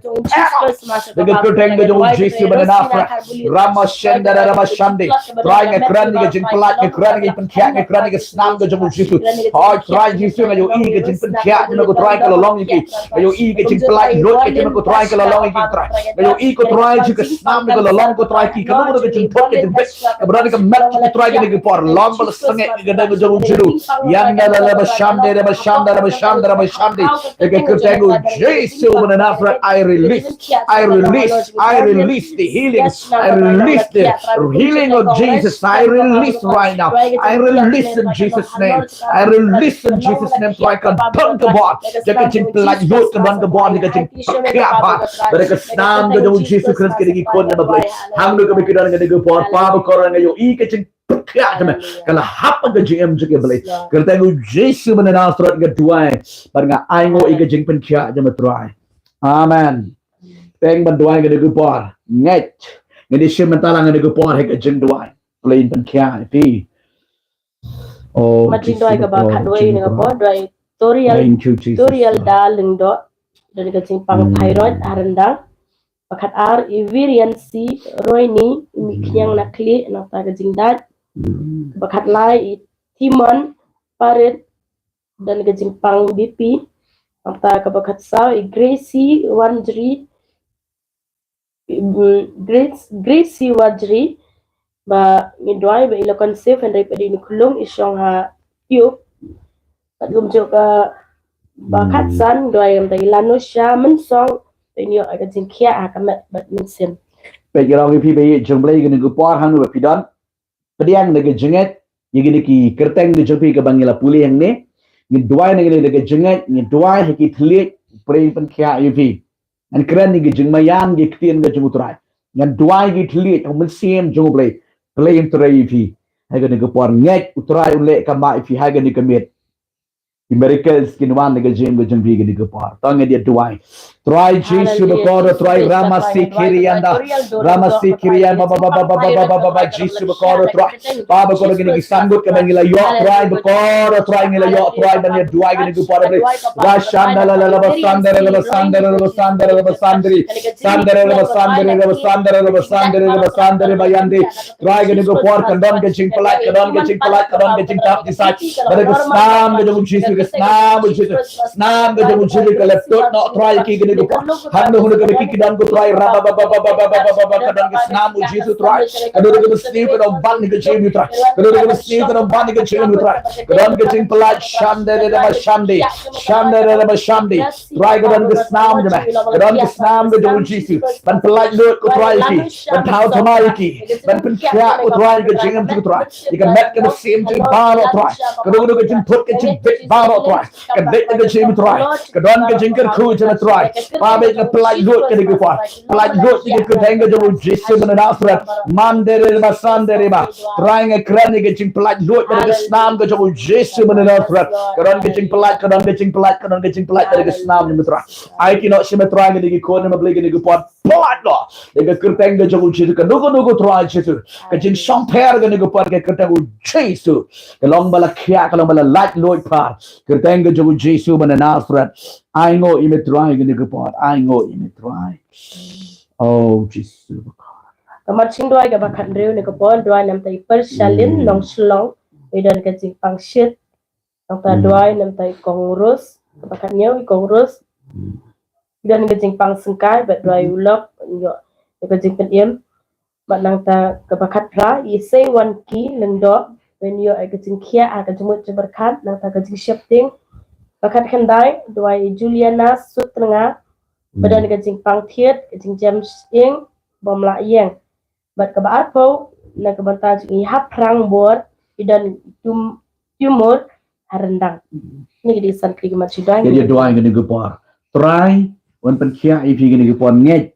Da ka kyrteng ka jong u Jisu ba na Nasareth. Rabba shande, rabba shande. Trai, nga kren ïa ka jingpyllait, nga kren ïa ka jingpynkhiah, nga kren ïa ka snam ka jong u Jisu. Hooid Trai Jisu, nga ïohi ka jingpynkhiah jong me ko Trai ka la long ïa ki. Nga ïohi ka jingpyllait lut ka jong me ko Trai ka la long ïa ki Trai. Nga ïohi ko Trai Jisu ka snam ka la long ko Trai ki. Ka long ka jingthut ka jingwit kaba don ha ka met jong ki Trai kane ka por. Long ba la sangeh ka kyrteng ka jong u Jisu. Yanda la la ba shande, la ba shande, la ba shande, la ba shande. Da ka kyrteng u Jisu ba na Nasareth, I release. I release, I release the healing. I release the healing of Jesus. I release right now. I release in Jesus' name. I release in Jesus' name. Trai, ka don ka bor. Da ka jingpyllait lut ka don ka bor, da ka jingpynkhiah bha. Bad da ka snam ka jong u Jisu Khrist ka dei ki khun na Blei. Hangno kaba ki don kane ka bor, Pa bakordor, nga ïohi ka jing jingpynkhiah jong me ka la hap ha ka jingim jong ki, Blei. Kyrteng u Jisu ba na Nasareth nga duwai bad nga ainguh ïa ka jingpynkhiah jong me, Trai. Amen. Teng ban duwai kane ka por. Ngeit. Ngin ïa shim bynta lang kane ka por ha ka jingduwai. Blei un pynkhiah ïa phi. Oh, Mat jingduwai kaba khatwei ne ka por, duwai Toriel, Toriel Da Lyngdoh, don ka jingpang thyroid ha ryndang. Ba khatar i Virian C Roini, i mih khñiang na khlieh nangta ka jingdait. Ba khatlai i Timon Parit, don ka jingpang B P. Nangta kaba khatsaw i Gracie Wanjri, mm, Grace, Gracie Wajri, ba ngi duwai ba i la conceive hynrei pat i nukhlung i shong ha tube. Bad kumjuh ka ba khatsan duwai ïa i Lanosha Mynsong, ba in ïoh ka jingkhiah ha ka met bad mynsiem. Peit, ngi ong ïa phi ba ïeit jong Blei, kane ka por hangno ba phi don, pdiang da ka jingngeit ïa kine ki kyrteng ka jong phi kaba ngi la pule hangne. Ngi duwai na kine da ka jingngeit, ngi duwai ha ki thylliej, Blei pynkhiah ïa phi. Ngan kren ïa ka jingmaïan, ïa ka ktien ka jong u Trai. Ngan duwai ïa ki thylliej, ha u mynsiem jong u Blei. Blei un trei ïa phi. Ha kane ka por ngeit u Trai un leh kaba ïa phi ha kane ka miet. Ki miracles kin wan na ka jingim ka jong phi kane ka por. To ngin ïa duwai. Trai Jisu ba kordor, Trai Ramasi Kirianda. Ramasi Kirianda ba ba ba ba ba ba ba ba ba Jisu ba kordor, Trai. Ba ba kordor, kine ki san ngut kaba ngi la ïoh, Trai ba kordor, Trai ngi la ïoh, Trai ban ïa duwai kane ka por, Blei. Rashanda la la la ba sandra la ba sandra la ba sandra la ba sandri. Sandra la ba sandra la ba sandra la ba sandra la ba sandri ba yandi. Trai kane ka por kan don ka jingpyllait, kan don ka jingpyllait, kan don ka jingtap jingsaid. Bad ka snam ka jong u Jisu, ka snam u Jisu, snam ka jong u Jisu ka la tuid noh Trai ki kane ka por. Hangno hangno kaba ki ki don ko Trai, ra ba ba ba ba ba ba ba ba ba, ka don ka snam u Jisu Trai. Ka don ka mynsiem ka don ban ka jingim Trai. Ka don ka mynsiem ka don ban ka jingim Trai. Ka don ka jingpyllait, shande de ba shande, shande de ba shande. Trai ka don ka snam jong me, ka don ka snam ka jong u Jisu. Ban pyllait lut ko Trai ki, ban thaw thymmai ki, ban pynkhiah ko Trai ka jingim jong u Trai. Ïa ka met ka mynsiem jong baroh Trai. Ka don ka jingthut ka jingbieit baroh Trai. Ka leit ka jingim Trai. Ka don ka jingkyrkhu jong me Trai. Ba ba ka pyllait lut ka dei ka por. Pyllait lut ïa ka kyrteng ka jong u Jisu ba na Nasareth. Mandere ba sandere ba. Trai nga kren ïa ka jingpyllait lut ba na ka snam ka jong u Jisu ba na Nasareth. Ka don ka jingpyllait, ka don ka jingpyllait, ka don ka jingpyllait ba na ka snam jong me Trai. Ai ki noh sha me Trai, kine ki khun jong me Blei kine ki khun. Pyllait noh ïa ka kyrteng ka jong u Jisu, kano kano ko Trai Jisu. Ka jingshongpher kane ka por ka kyrteng u Jisu. Ka long ba la khiah, ka long ba la lait luid phar. Kyrteng ka jong u Jisu ba na Nasareth. Ainguh ïa me Trai kane ka por. Ainguh ïa me Trai. Oh Jisu. Ka mat jingduwai kaba khathynriew ne ka por, duwai namta i Pershalin Nongshillong. I don ka jingpang shit. Nangta duwai namta i Kong Ros, kaba khathynñiew i Kong Ros. I don ka jingpang syngkai, bad duwai u Lok, ïoh ïa ka jingpynim. Bad nangta kaba khatphra i Seiwanki Lyngdoh, ban ïoh ïa ka jingkhiah ha ka jingmut jingpyrkhat, nangta ka jingsheptieng. Ba khatkhyndai duwai i Juliana Sutnga, ba don ka jingpang thied, ka jingjem shyieng, bym lah ïeng. Bad kaba arphew na ka bynta jong i Haphrang Bor, i don tum-, tumor ha ryndang. Kine ki dei san tylli ki mat jingduwai. Ïa duwai kane ka por. Trai un pynkhiah ïa phi kane ka por, ngeit.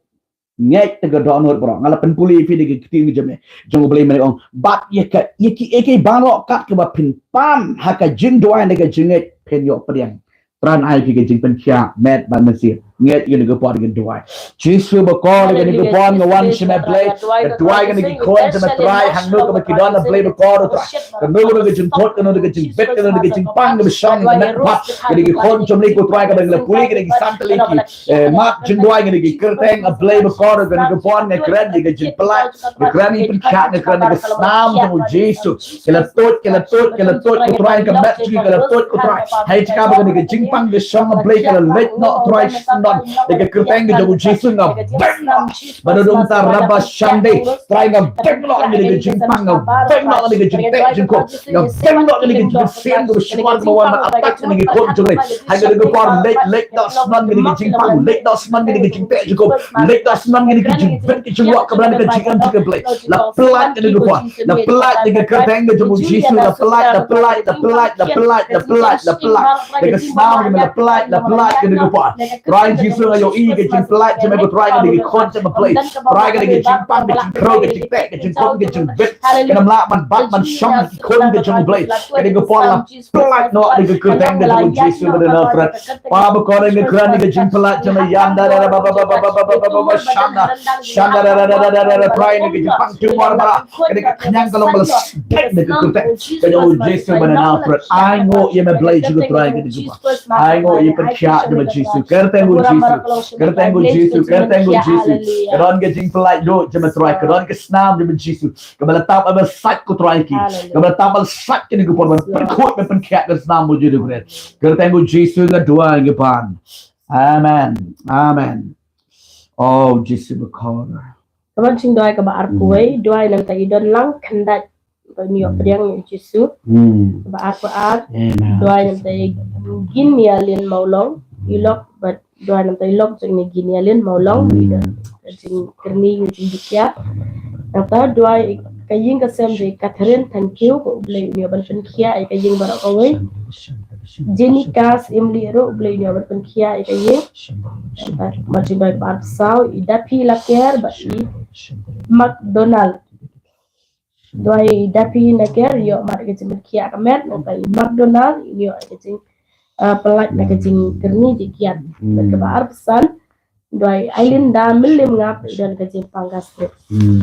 Ngeit te ka dohnud baroh. Nga la pynpule ïa phi da ka ktien ka jong me, jong u Blei, me ong, bad ïa ka, ïa ki, ïa ki baroh kat kaba phin pan ha ka jingduwai ne ka jingngeit phin ïoh pdiang. Trai ai phi ka jingpynkhiah met bad mynsiem. Ngeit ïa kane ka por ngin duwai. Jisu ba kordor, ïa kane ka por nga wan sha me Blei. Nga duwai ïa kine ki khun jong me Trai, hangno kaba ki don Blei ba kordor Trai. Kano kano ka jingthut, kano kano ka jingbit, kano kano ka jingpang kaba shong ha ka met pat. Ïa kine ki khun jong me ko Trai, kaba ngi la pule ïa kine ki san tylli ki, eh, mat jingduwai, ïa kine ki kyrteng, A Blei ba kordor, ïa kane ka por nga kren ïa ka jingpyllait. Nga kren ïa ka jingpynkhiah, nga kren ïa ka snam jong u Jisu. Ki la tuid, ki la tuid, ki la tuid ko Trai, ka met jong ki ka la tuid ko Trai. Hei jaka ba kane ka jingpang ka shong, A Blei, ka la leit noh Trai, sngewbha. Ïa ka kyrteng ka jong u Jisu nga beng noh. Ba na dum ta raba shande. Trai nga beng noh ïa kane ka jingpang, nga beng noh ïa kane ka jingteh jingkhum. Nga beng noh ïa kane ka jingpynsiem kaba shuwa kaba wan ban attack ïa kane ka khun jong me. Hei kane ka por leit, leit noh sngewbha ïa kane ka jingpang, leit noh sngewbha ïa kane ka jingteh jingkhum. Leit noh sngewbha ïa kane ka jingbit ka jingwah kaba na ka jingim jong ka Blei. La pyllait kane ka por. La pyllait ïa ka kyrteng ka jong u Jisu, la pyllait, la pyllait, la pyllait. Ïa ka snam jong me la pyllait, la pyllait kane ka por. Trai Jisu, nga ïohi ka jingpyllait jong me ko Trai, ka dei ka khun jong me Blei. Trai, ka dei ka jingpang, ka jingkhrew, ka jingteh, ka jingkhum, ka jingbit. Kan ym lah ban bat ban shong ki khun ka jong me Blei. Ka dei ka por la pyllait noh da ka kyrteng ka jong u Jisu ba na Nasareth. Pa bakordor, nga kren ïa ka jingpyllait jong me, ïa da da da ba ba ba ba ba ba ba ba ba shanda. Shanda da da da da da da da, Trai, ïa ka jingpang tumor ba la, ka dei ka khñiang ka long ba la sdek da ka kyrteng ka jong u Jisu ba na Nasareth. Ai nguh ïa me Blei jong nga Trai, ka dei ka jingpang. Ai nguh ïa ka pynkhiah jong me Jisu. Kyrteng u Jisu. Kyrteng u Jisu. Kyrteng u Jisu. Ka don ka jingpyllait lut jong me Trai. Ka don ka snam jong me Jisu. Kaba la tap ba sait ko Trai ki. Kaba la tap ba sait kine ki por ban pynkhuid ban pynkhiah ka snam mo jong u Jisu. Kyrteng u Jisu nga duwai nga pan. Amen. Amen. Oh Jisu bakordor. Ka ban jingduwai kaba arphew wei, duwai namta i don lang khyndai ba ngi ïoh pdiang ïa u Jisu. Hmm. Kaba arphew ar, amen, duwai namta i gin ïa lin mawlong, i lok bad duwai namta i lok jong ngi gin ïa lin mawlong, hmm, i don ka jingkyrni, ka jingkyrni. Namta duwai ka ïing ka sem jong i Catherine Thangkhiew, ba U Blei un ïoh ban pynkhiah ïa ka ïing baroh kawei. Jenny Kas Imli ruh U Blei un ïoh ban pynkhiah ïa ka ïing. Namta ka ban jingduwai kaba arphew saw, i Dapi Laker bad i McDonald. Duwai i Dapi Laker ïoh mad ka jingpynkhiah ka met, namta i McDonald ïoh ka jing, ah, pyllait na ka jingkyrni jingkiad. Bad kaba arphew san, duwai Ailinda Mylliem Ngap, i don ka jingpang gastric. Hmm.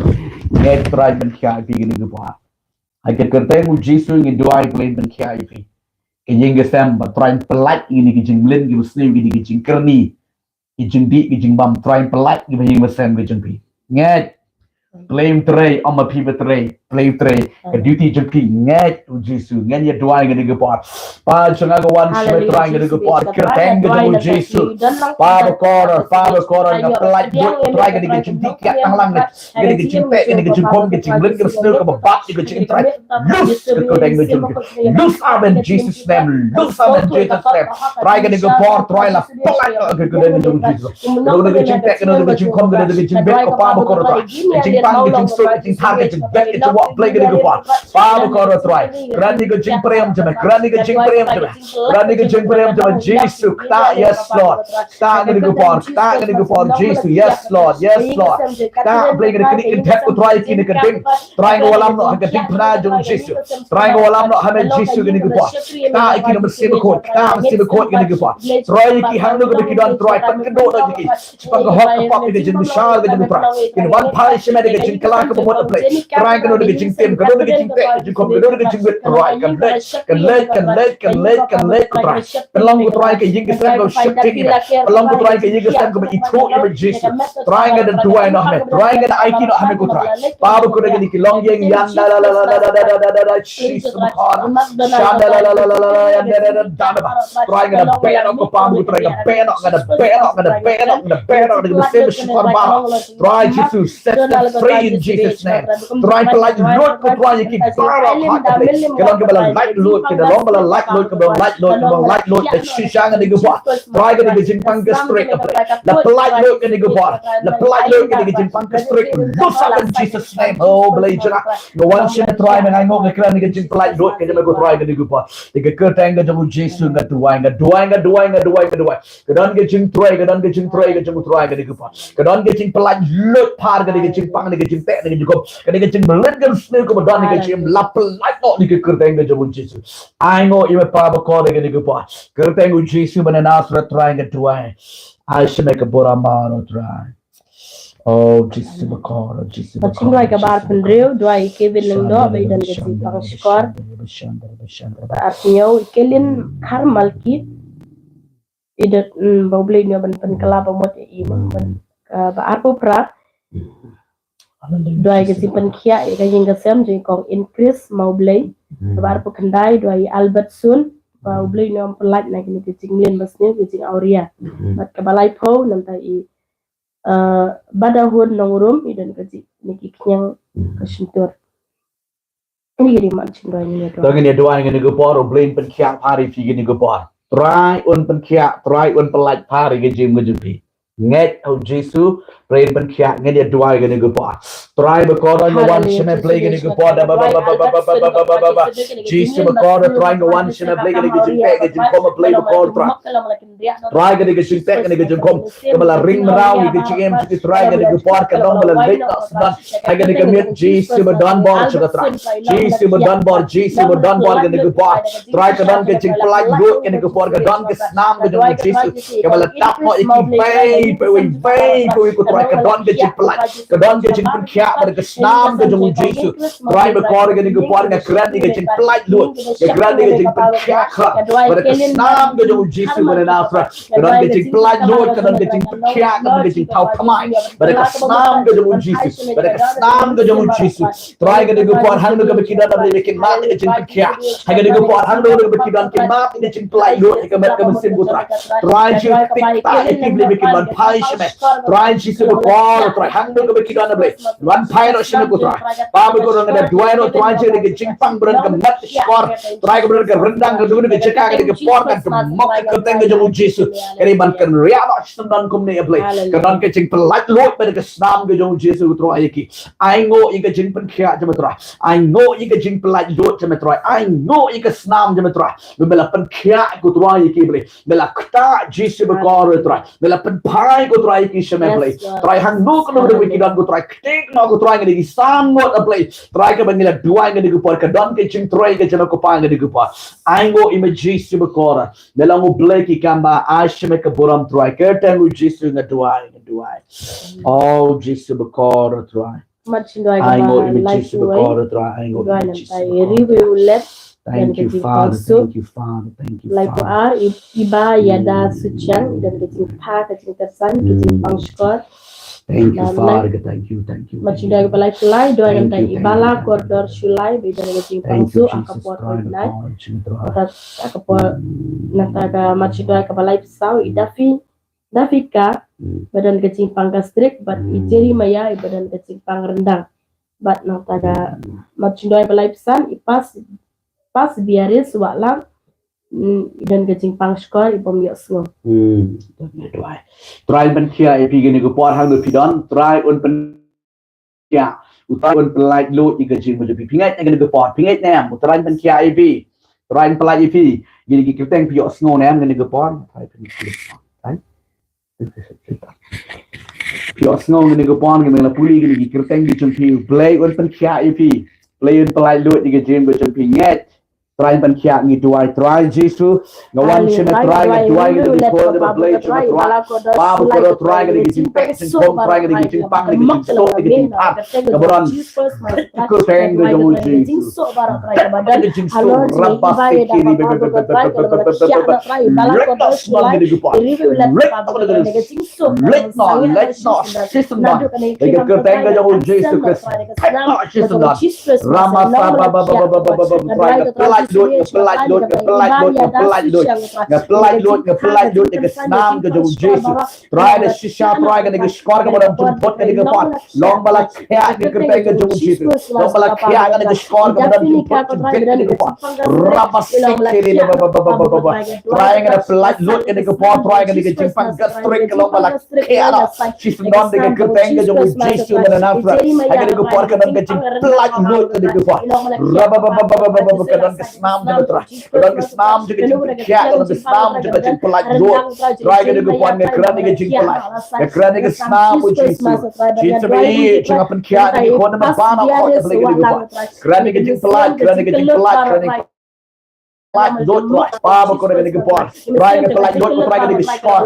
Ngi Trai pynkhiah ïa phi kine ki por. Ha ka kyrteng u Jisu ngi duwai Blei pynkhiah ïa phi. Ka ïing ka sem ba Trai pyllait ïa kine ki jingmlien, ki basniew, kine ki jingkyrni, ki jingdih, ki jingbam, Trai pyllait ïa ka ïing ka sem ka jong phi. Ngeit Blei un trei, ym ma phi ba trei, Blei un trei. Ka duty jong phi, ngeit u Jisu, ngeit ïa duwai kane ka por. Pa jong nga ka wan sha me Trai kane ka por, kyrteng ka jong u Jisu. Pa bakordor, pa bakordor, nga pyllait lut Trai kane ka jingdih kiad tang lang ne. Kane ka jingteh, kane ka jingkhum, ka jingmlien, ka basniew, kaba bat ïa ka jingim Trai. Loose ka kyrteng ka jong u Jisu. Loose up in Jesus' name. Loose up in Jesus' name. Trai kane ka por, Trai la pyllait ka kyrteng ka jong u Jisu. Kano kano ka jingteh, kano kano ka jingkhum, kano kano ka jingbit, ko Pa bakordor Trai. Ka jingpang, ka jingsuk, ka jingthar, ka jingbit, ka jingwah Blei kane ka por. Pa bakordor Trai. Kren ïa ka jingpyrem jong me, kren ïa ka jingpyrem jong me. Kren ïa ka jingpyrem jong me Jisu. Ktah, yes Lord. Ktah kane ka por, ktah kane ka por Jisu. Yes Lord, yes Lord. Ktah Blei kane ka ding, kane ka ding. Trai nga wallam noh ha ka diengphna jong u Jisu. Trai nga wallam noh ha me Jisu kane ka por. Ktah ïa ki na mynsiem bakhuid, ktah mynsiem bakhuid kane ka por. Trai ïa ki hangno kaba ki don Trai, pynkynduh noh ïa ki. Shaphang ka hok ka pop ïa ka jingmynshwa ka jong u Trai. Kin wan phai sha me da ka jingkylla kaba mut Blei. Trai kano da ka jingtim, kano da ka jingteh, ka jingkhum, kano da ka jingwit Trai. Kan leit, kan leit, kan leit, kan leit, kan leit ko Trai. Pynlong ko Trai ka ïing ka sem kaba sheptieng ïa me. Pynlong ko Trai ka ïing ka sem kaba ithuh ïa me Jisu. Trai nga da duwai noh ha me. Trai nga da aiti noh ha me ko Trai. Pa bakordor kine ki longïing ïa da da da da da da da da da da. Jisu bakordor. Sha da la la la la la la ïa da da da da da. Trai nga da beh noh ko Pa bakordor Trai nga beh noh, nga da beh noh, nga da beh noh, nga da beh noh, nga da beh noh, nga da beh noh. Trai Jisu, set them free in Jesus' name. Trai pyllait lut ko Trai ïa ki baroh ha ka long kaba la lait lut, ki long ba la lait lut, kaba la lait lut, kaba la lait lut, ka shisha nga da ka por. Trai ka da ka jingpang gastric ka Blei. La pyllait lut ka da ka por. La pyllait lut ka da ka jingpang gastric. Loose up in Jesus' name. Oh Blei jong nga. Nga wan sha me Trai me nga ai nguh nga kren ïa ka jingpyllait lut ka jong me ko Trai ka da ka por. Ïa ka kyrteng ka jong u Jisu nga duwai, nga duwai, nga duwai, nga duwai, nga duwai. Ka don ka jingtrei, ka don ka jingtrei ka jong u Trai kane ka por. Ka don ka jingpyllait lut phar kane ka jingpang, kane ka jingteh, kane ka jingkhum, kane ka jingmlien ka basniew kaba don kane ka jingim, la pyllait noh da ka kyrteng ka jong u Jisu. Ai nguh ïa me Pa bakordor kane ka por. Kyrteng u Jisu ba na Nasareth Trai nga duwai. Ai sha me ka burom baroh Trai. Oh Jisu bakordor, Jisu bakordor. Ka jingduwai kaba arphew hynriew, duwai Kevin Lyngdoh ba i don ka jingpang shukor. Ba arphew hynñiew, Kelin Kharmalki. I dot, mm, ba U Blei un ïoh ban pynkylla ba mut ïa i, ban, ban, ah, ba arphew phra. Duwai ka jingpynkhiah ïa ka ïing ka sem jong i Kong Increase ma U Blei. Ba arphew khyndai duwai Albert Sun, ba U Blei un ïoh ban pyllait na kine ki jingmlien basniew ki jingawria. Bad kaba laiphew namta i, ah, Badahun Nongrum, i don ka jingknieh ki khñiang ka shyntur. Ini ka dei man jingduwai ngin ïa duwai. Tang ngin ïa duwai ngin ïa duwai, U Blei un pynkhiah phar ïa phi ngin ïa duwai. Trai un pynkhiah, Trai un pyllait phar ïa ka jingim ka jong phi. Ngeit ha u Jisu, Pray, pynkhiah, ngin ïa duwai kane ka por. Trai bakordor, nga wan sha me Blei kane ka por, da ba ba ba ba ba ba ba ba ba. Jisu bakordor, Trai nga wan sha me Blei kane ka jingpeit, ka jingkhom Blei bakordor Trai. Trai kane ka jingpeit, kane ka jingkhom kaba la ring mraw ïa ka jingim jong ki Trai kane ka por, ka dong ba la leit noh sdang. Hai kane ka miet Jisu ba don bor sha ka Trai. Jisu ba don bor, Jisu ba don bor kane ka por. Trai ka don ka jingpyllait luid kane ka por, ka don ka snam ka jong u Jisu kaba la tap noh ïa ki bei pa wei, bei pa wei ko Trai, ka don ka jingpyllait, ka don ka jingpynkhiah bad ka snam ka jong u Jisu. Trai bakordor kane ka por nga kren ïa ka jingpyllait luid, nga kren ïa ka jingpynkhiah bad ka snam ka jong u Jisu ba na Nasareth. Ka don ka jingpyllait luid, ka don ka jingpynkhiah, ka don ka jingthaw thymmai bad ka snam ka jong u Jisu, bad ka snam ka jong u Jisu. Trai kane ka por hangno kaba ki don, Blei ba kin mad ïa ka jingpynkhiah. Hangno kaba ki don, kin mad ïa ka jingpyllait luid ïa ka met ka mynsiem ko Trai. Trai Jisu, tik tak ïa ki Blei ba kin wan phai sha me. Trai Jisu bakordor Trai, hangno kaba ki don Blei, wan phai noh sha me ko Trai. Ba bakordor nga da duwai noh Trai Jisu, ka jingpang ba don ka met ka shkor, Trai kaba don ka ryndang ka duna ka jaka kane ka por, ka dmok ka kyrteng ka jong u Jisu. Kane ban kynriah noh shisyndon kumne ïa Blei. Ka don ka jingpyllait luid bad ka snam ka jong u Jisu Trai ïa ki. Ai nguh ïa ka jingpynkhiah jong me Trai. Ai nguh ïa ka jingpyllait luid jong me Trai. Ai nguh ïa ka snam jong me Trai. Me la pynkhiah ko Trai ïa ki Blei. Me la ktah Jisu bakordor Trai. Me la pynphai ko Trai ïa ki sha me Blei. Trai hangno kano kano ba ki don ko Trai. Ktik noh ko Trai, ngi da ki san ngut A Blei. Trai kaba ngi la duwai kane ka por, ka don ka jingtrei ka jong me ko Pa kane ka por. Ai nguh ïa me Jisu bakordor. Me long U Blei ki kam ba, ai sha me ka burom Trai. Kyrteng u Jisu nga duwai, nga duwai. Oh Jisu bakordor Trai. Mat shin duwai ka ba lai shu wai. Ai nguh ïa me Jisu bakordor Trai, ai nguh ïa me Jisu bakordor. Thank you Father, thank you Father, thank you Father. Lai ko ar i ba ïada suchiang, i don ka jingpha, ka jingkyrsan, ka jingpang shkor. Thank you Father, thank you, thank you. Mat shin duwai ka ba lai pynlai, duwai ka ba i ba la kordor shu lai, ba i don ka jingpang suk ha ka por ko i lai. Ka por nangta ka mat shin duwai ka ba lai pynsaw i Dafi Dafika, ba don ka jingpang gastric, bad i Jeremiah, i ba don ka jingpang ryndang. Bad nangta ka mat shin duwai ba lai pynsan, i Pas, Pas Biaris Wahlang, i don ka jingpang shkor, i bym ïohsngew. Trai ban khia ïa phi kane ka por hangno phi don, Trai un pyn khia. U Trai un pyllait luid ïa ka jingmut jong phi. Phi ngeit ne em kane ka por? Phi ngeit ne em? U Trai un pynkhia ïa phi. U Trai un pyllait ïa phi. Kine ki kyrteng phi ïohsngew ne em kane ka por? Phi ïohsngew kane ka por, kine la pule kine ki kyrteng ki jong phi. U Blei un pynkhia ïa phi. Blei un pyllait luid ïa ka jingmut jong phi. Ngeit. Trai ban khia, ngi duwai Trai Jisu. Nga wan sha me Trai, nga duwai ïa kane ka por, kaba Blei jong me Trai. Ba bakordor Trai, kane ka jingpang jingkhum Trai, kane ka jingpang, kane ka jingsuk, kane ka jingpang. Kaba don ka kyrteng ka jong u Jisu. Kane ka jingsuk, raba sikiri, leit noh shnong kane ka por. Leit noh, leit noh, leit noh, shisien don. Kane ka kyrteng ka jong u Jisu Khrist. Leit noh shisien don. Rama sa ba ba ba ba ba ba ba ba. Trai nga pyllait luid, nga pyllait luid, nga pyllait luid, nga pyllait luid, nga pyllait luid, nga pyllait luid ïa ka snam ka jong u Jisu. Trai da shisha, Trai kane ka shkor kaba don jingput kane ka por. Long ba la khia ka kyrteng ka jong u Jisu. Long ba la khia kane ka shkor kaba don jingput jingput kane ka por. Rama sikiri ba ba ba ba ba ba. Trai nga da pyllait luid kane ka por, Trai kane ka jingpang gastric ka long ba la khia noh shisien don da ka kyrteng ka jong u Jisu ba na Nasareth. Ha kane ka por ka don ka jingpyllait luid kane ka por. Raba ba ba ba ba ba ba, ka don ka snam jong ka Trai. Ka don ka snam jong ka jingpynkhiah, ka don ka snam jong ka jingpyllait luid. Trai kane ka por nga kren ïa ka jingpyllait. Nga kren ïa ka snam u Jisu. Jisu ba ïeit jong nga, pynkhiah ïa ka khun ba ban ïa ka khun ba Blei kane ka por. Kren ïa ka jingpyllait, kren ïa ka jingpyllait, kren ïa ka jingpyllait luid Trai. Ba bakordor kane ka por. Trai nga pyllait luid, Trai kane ka shkor.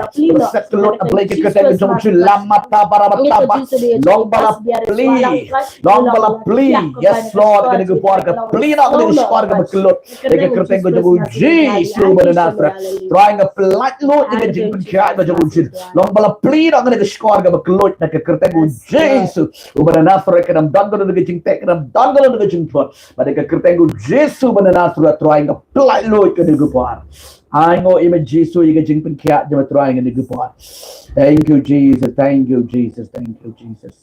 Set ka luid A Blei ka kyrteng ka jong u Jisu, la mata bara mata ba. Long ba la plie. Long ba la plie. Yes Lord, kane ka por ka plie noh kane ka shkor kaba kylluid. Da ka kyrteng ka jong u Jisu ba na Nasareth. Trai nga pyllait luid ïa ka jingpynkhiah ka jong u Jisu. Long ba la plie noh kane ka shkor kaba kylluid da ka kyrteng u Jisu. U ba na Nasareth, ka dang don ka jingteh, ka dang don ka jingthrang. Bad da ka kyrteng u Jisu ba na Nasareth, Trai nga pyllait luid kane ka por. Ai nguh ïa me Jisu ïa ka jingpynkhiah jong me Trai kane ka por. Thank you Jesus, thank you Jesus, thank you Jesus.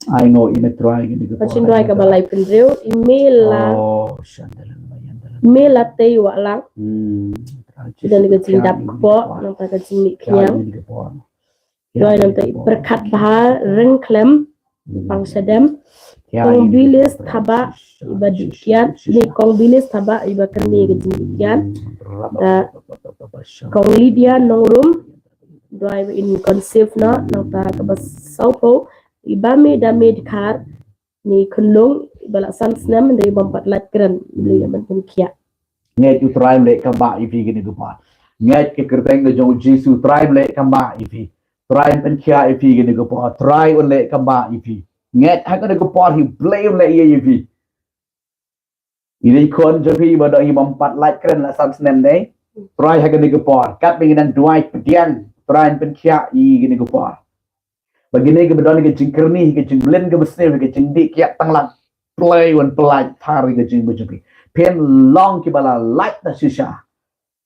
Ai nguh ïa me Trai kane ka por. Pachin Trai kaba lai pynriew, i Mela. Oh, shandalang bayandalang. Mela Tei Wahlang. Hmm. Trai Jisu. Don ka jingdap kpoh, nangta ka jingmih khñiang. Duwai nangta i Pyrkhat Bha Ryngklem, Pangshadem. Kong Bilis Thabah iba dih kiad, ne Kong Bilis Thabah iba kyrni ka jingdih kiad. Ta Kong Lydia Nongrum, duwai ba in conceive noh, nangta kaba sawphew, i Bame Dame Dkhar, ne Khunlung, iba la san snem, hynrei i bym pat lait kren, i la ïa ban pynkhiah. Ngeit U Trai un leh kambah ïa phi kine ki por. Ngeit ka kyrteng ka jong U Jisu, U Trai un leh kambah ïa phi. Trai un pynkhiah ïa phi kine ki por. Trai un leh kambah ïa phi. Ngeit ha kane ka por hi Blei un leh ïa ïa phi. I dei khun jong phi ba dang i bym pat lait kren la san snem ne. Trai ha kane ka por. Katba ngi nang duwai pdiang. Trai un pynkhiah ïa kine ki por. Ba kine kiba don ka jingkyrni, ka jingmlien, kaba sniew, ka jingdih kiad tang lang. Blei un pyllait thar ïa ka jingmut jong phi. Phin long kiba la lait da shisha.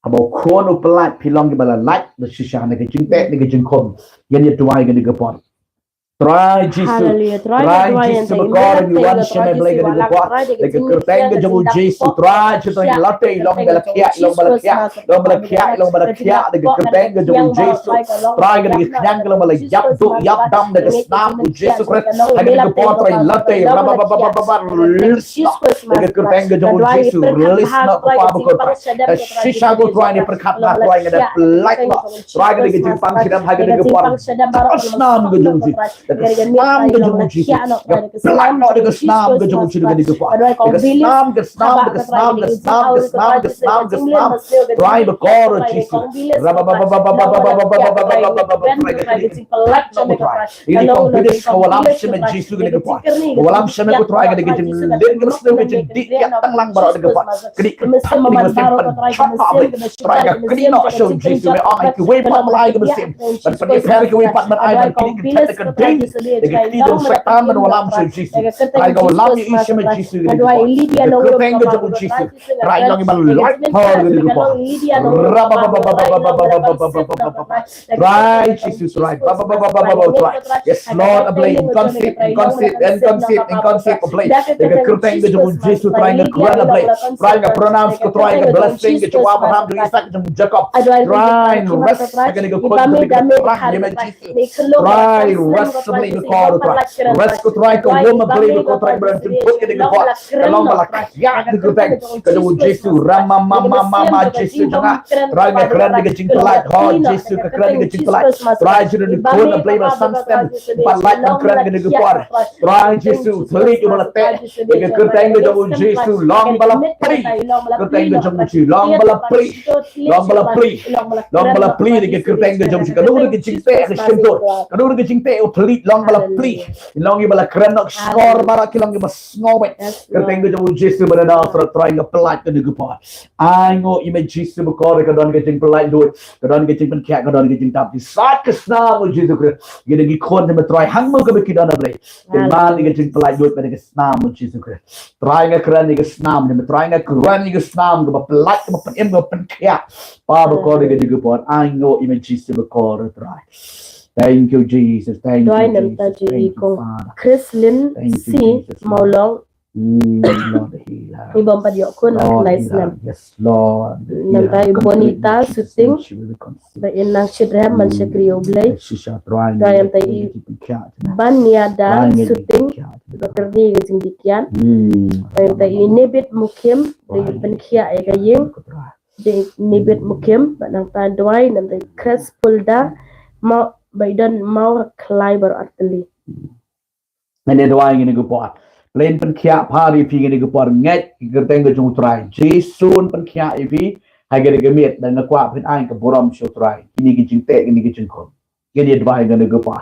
Haba U Khun u pyllait phi long kiba la lait da shisha na ka jingteh, na ka jingkhum. Ngan ïa duwai kane ka por. Trai Jisu. Haleluya. Trai Jisu ba kor ngi wan sha me Blei kane ka por. Da ka kyrteng ka jong U Jisu. Trai Jisu, trai la tei long ba la khiah, long ba la khiah. Long ba la khiah, long ba la khiah, da ka kyrteng ka jong U Jisu. Trai ka da ka khñiang ka long ba la ïap duh ïap dam da ka snam U Jisu Khrist. Ha kane ka por trai la tei, release noh da ka kyrteng ka jong U Jisu, release noh ko Pa bakor trai. Ka shisha ko trai ne pyrkhat bha trai nga da pynlait noh. Trai ka da ka jingpang shadem ha kane ka por. Ka snam ka jong U Jisu. Da ka snam ka jong U Jisu. Ka pynlait noh da ka snam ka jong U Jisu ka dei ka pa. Da ka snam, ka snam, ka snam, ka snam, ka snam, ka snam, ka snam. Trai ba kor U Jisu. Raba ba ba ba ba ba ba ba ba ba ba ba ba ba ba ba ba. Trai ka dei ka pynlait noh Trai. Ïa ka dei ka pynlait ka walam sha me Jisu ka dei ka pa. Walam sha me ko Trai ka dei ka jinglen ka snem ka jingdih ka tang lang baroh da ka pa. Ka dei ka pynlait ka dei ka pynlait. Trai ka kri noh sha U Jisu me ong ai kiwei pat malai ka mynsiem. Ban pynïapher kiwei pat ban ai ban kri ka dei ka dei. Ka kri da u Soitan ban walam sha U Jisu. Trai ka walam ïa i sha me Jisu ka dei ka pa. Ka kyrteng ka jong U Jisu. Trai long i ban lait power ka dei ka pa. Raba ba ba ba ba ba ba ba ba ba ba ba ba ba. Trai Jisu Trai. Ba ba ba ba ba ba ba Trai. Yes Lord, a Blei in conceive, in conceive, in conceive, in conceive, a Blei. Ïa ka kyrteng ka jong U Jisu Trai nga kren a Blei. Trai nga pronounce ko Trai ka blessing ka jong Abraham, jong Isaac, jong Jacob. Trai rest ha kane ka khun ka dei ka Trai ïa me Jisu. Trai rest a Blei ko Trai. Rest ko Trai ka wom a Blei ko Trai ba jingput ka dei ka Trai. Ka long ba la khiah da ka kyrteng ka jong U Jisu. Rama ma ma ma ma Jisu jong nga. Trai ka kren da ka jingpynlait. Ho Jisu ka kren da ka jingpynlait. Trai jong u khun a Blei ba san snem. Pynlait ka kren da ka por. Trai Jisu pynlait ba la teh. Da ka kyrteng ka jong U Jisu long ba la plie. Kyrteng ka jong U Jisu long ba la plie. Long ba la plie. Long ba la plie da ka kyrteng ka jong U Jisu. Ka long da ka jingteh ka shyntur. Ka long da ka jingteh u plie long ba la plie. Long ba la kren nok skor ba la ki long ba Sngoh bad kyrteng ka jong U Jisu ba na Nasareth Trai nga pynlait ka dei ka por. Ai ngo i me Jisu ba kor ka don ka jingpynlait duh, ka don ka jingpynkhiah, ka don ka jingtap. Ki sat ka snam U Jisu Khrist. Ki dei ki khun te me Trai hangno ka ba ki don a Blei. Ki man ka jingpynlait duh ba ka snam U Jisu Khrist. Trai nga kren ka snam te me Trai nga kren ka snam ka ba pynlait ka ba pynim ka ba pynkhiah. Pa ba kor ka dei ka por. Ai ngo i me Jisu ba kor Trai. Thank you, Jesus. Thank you, Jesus. Thank you, Father. Chrislyn C Maulong. Lord, heal her. I bym pat ïoh khun la khlai snam. Yes, Lord. Nangta i Bonita Suting. Ba in nang shit rem man shakri U Blei. Trai nangta i Banyada Suting. Ba kyrni ka jingdih kiad. Nangta i Nebit Mukim. Ba i pynkhiah ïa ka ïing. Dei Nibit Mukim, ba nangta duwai, nangta Kres Pulda, ma, ba i don maw khlai baroh artylli. Ngin ïa duwai ngin ïa ka por. Blei pynkhiah pha ïa phi ngin ïa ka por ngeit, kyrteng ka jong U Trai. Jisu pynkhiah ïa phi, ha kane ka miet, da nga kwah phin ai ka burom sha U Trai. Kine ki jingteh, kine ki jingkhun. Ngin ïa duwai ngin ïa ka por.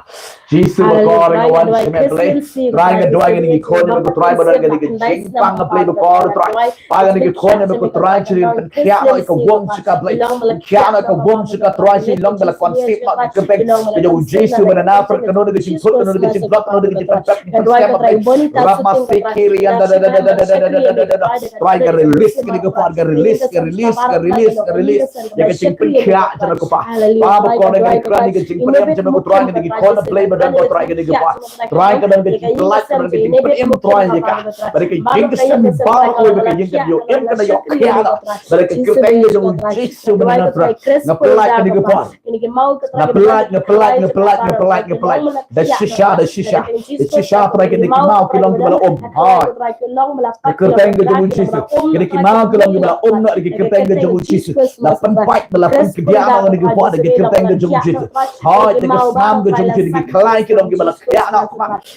Jisu ba kor nga wan sha me Blei. Trai nga duwai ngin ïa ki khun, ngin ïa ka Trai ba ngin ïa ka jingpang nga Blei ba kor Trai. Pa ngin ïa ki khun ngin ïa ka Trai, Jisu pynkhiah noh ïa ka wom sha ka Blei. Pynkhiah noh ïa ka wom sha ka Trai, Jisu long ba la conceive noh ka kyrteng ka jong U Jisu ba na Nasareth, ka don ka jingkhun, ka don ka jingpang, ka don ka jingpang, ka don ka jingpang. Rama sekiri anda da da da da da da da da da. Trai nga release kane ka por, nga release, nga release, nga release, nga release. Ïa ka jingpynkhiah jong me ko Pa. Pa ba kor nga kren ïa ka jingpynim jong me ko Trai, nga da ki khun Blei ba Trai, ka don ka jingpyllait, ka don ka jingpynim, Trai, ïa ka. Bad ka ïing ka sem baroh kawei ba ka ïing ka ïoh im, ka da ïoh khia noh. Bad ka kyrteng ka jong u Jisu ba na Nasareth, nga pyllait kane ka por. Nga pyllait, nga pyllait, nga pyllait, nga pyllait, nga pyllait. Da shisha, da shisha. Da shisha, Trai, kine ki maw ki long kiba la um. Hooid. Ka kyrteng ka jong u Jisu. Kine ki maw ki long kiba la um noh da ka kyrteng ka jong u Jisu. La pynpait, la pynkhia noh kane ka por da ka kyrteng ka jong u Jisu. Hooid, da ka snam ka jong u Jisu, da ki khlaiñ ki long kiba la khia noh.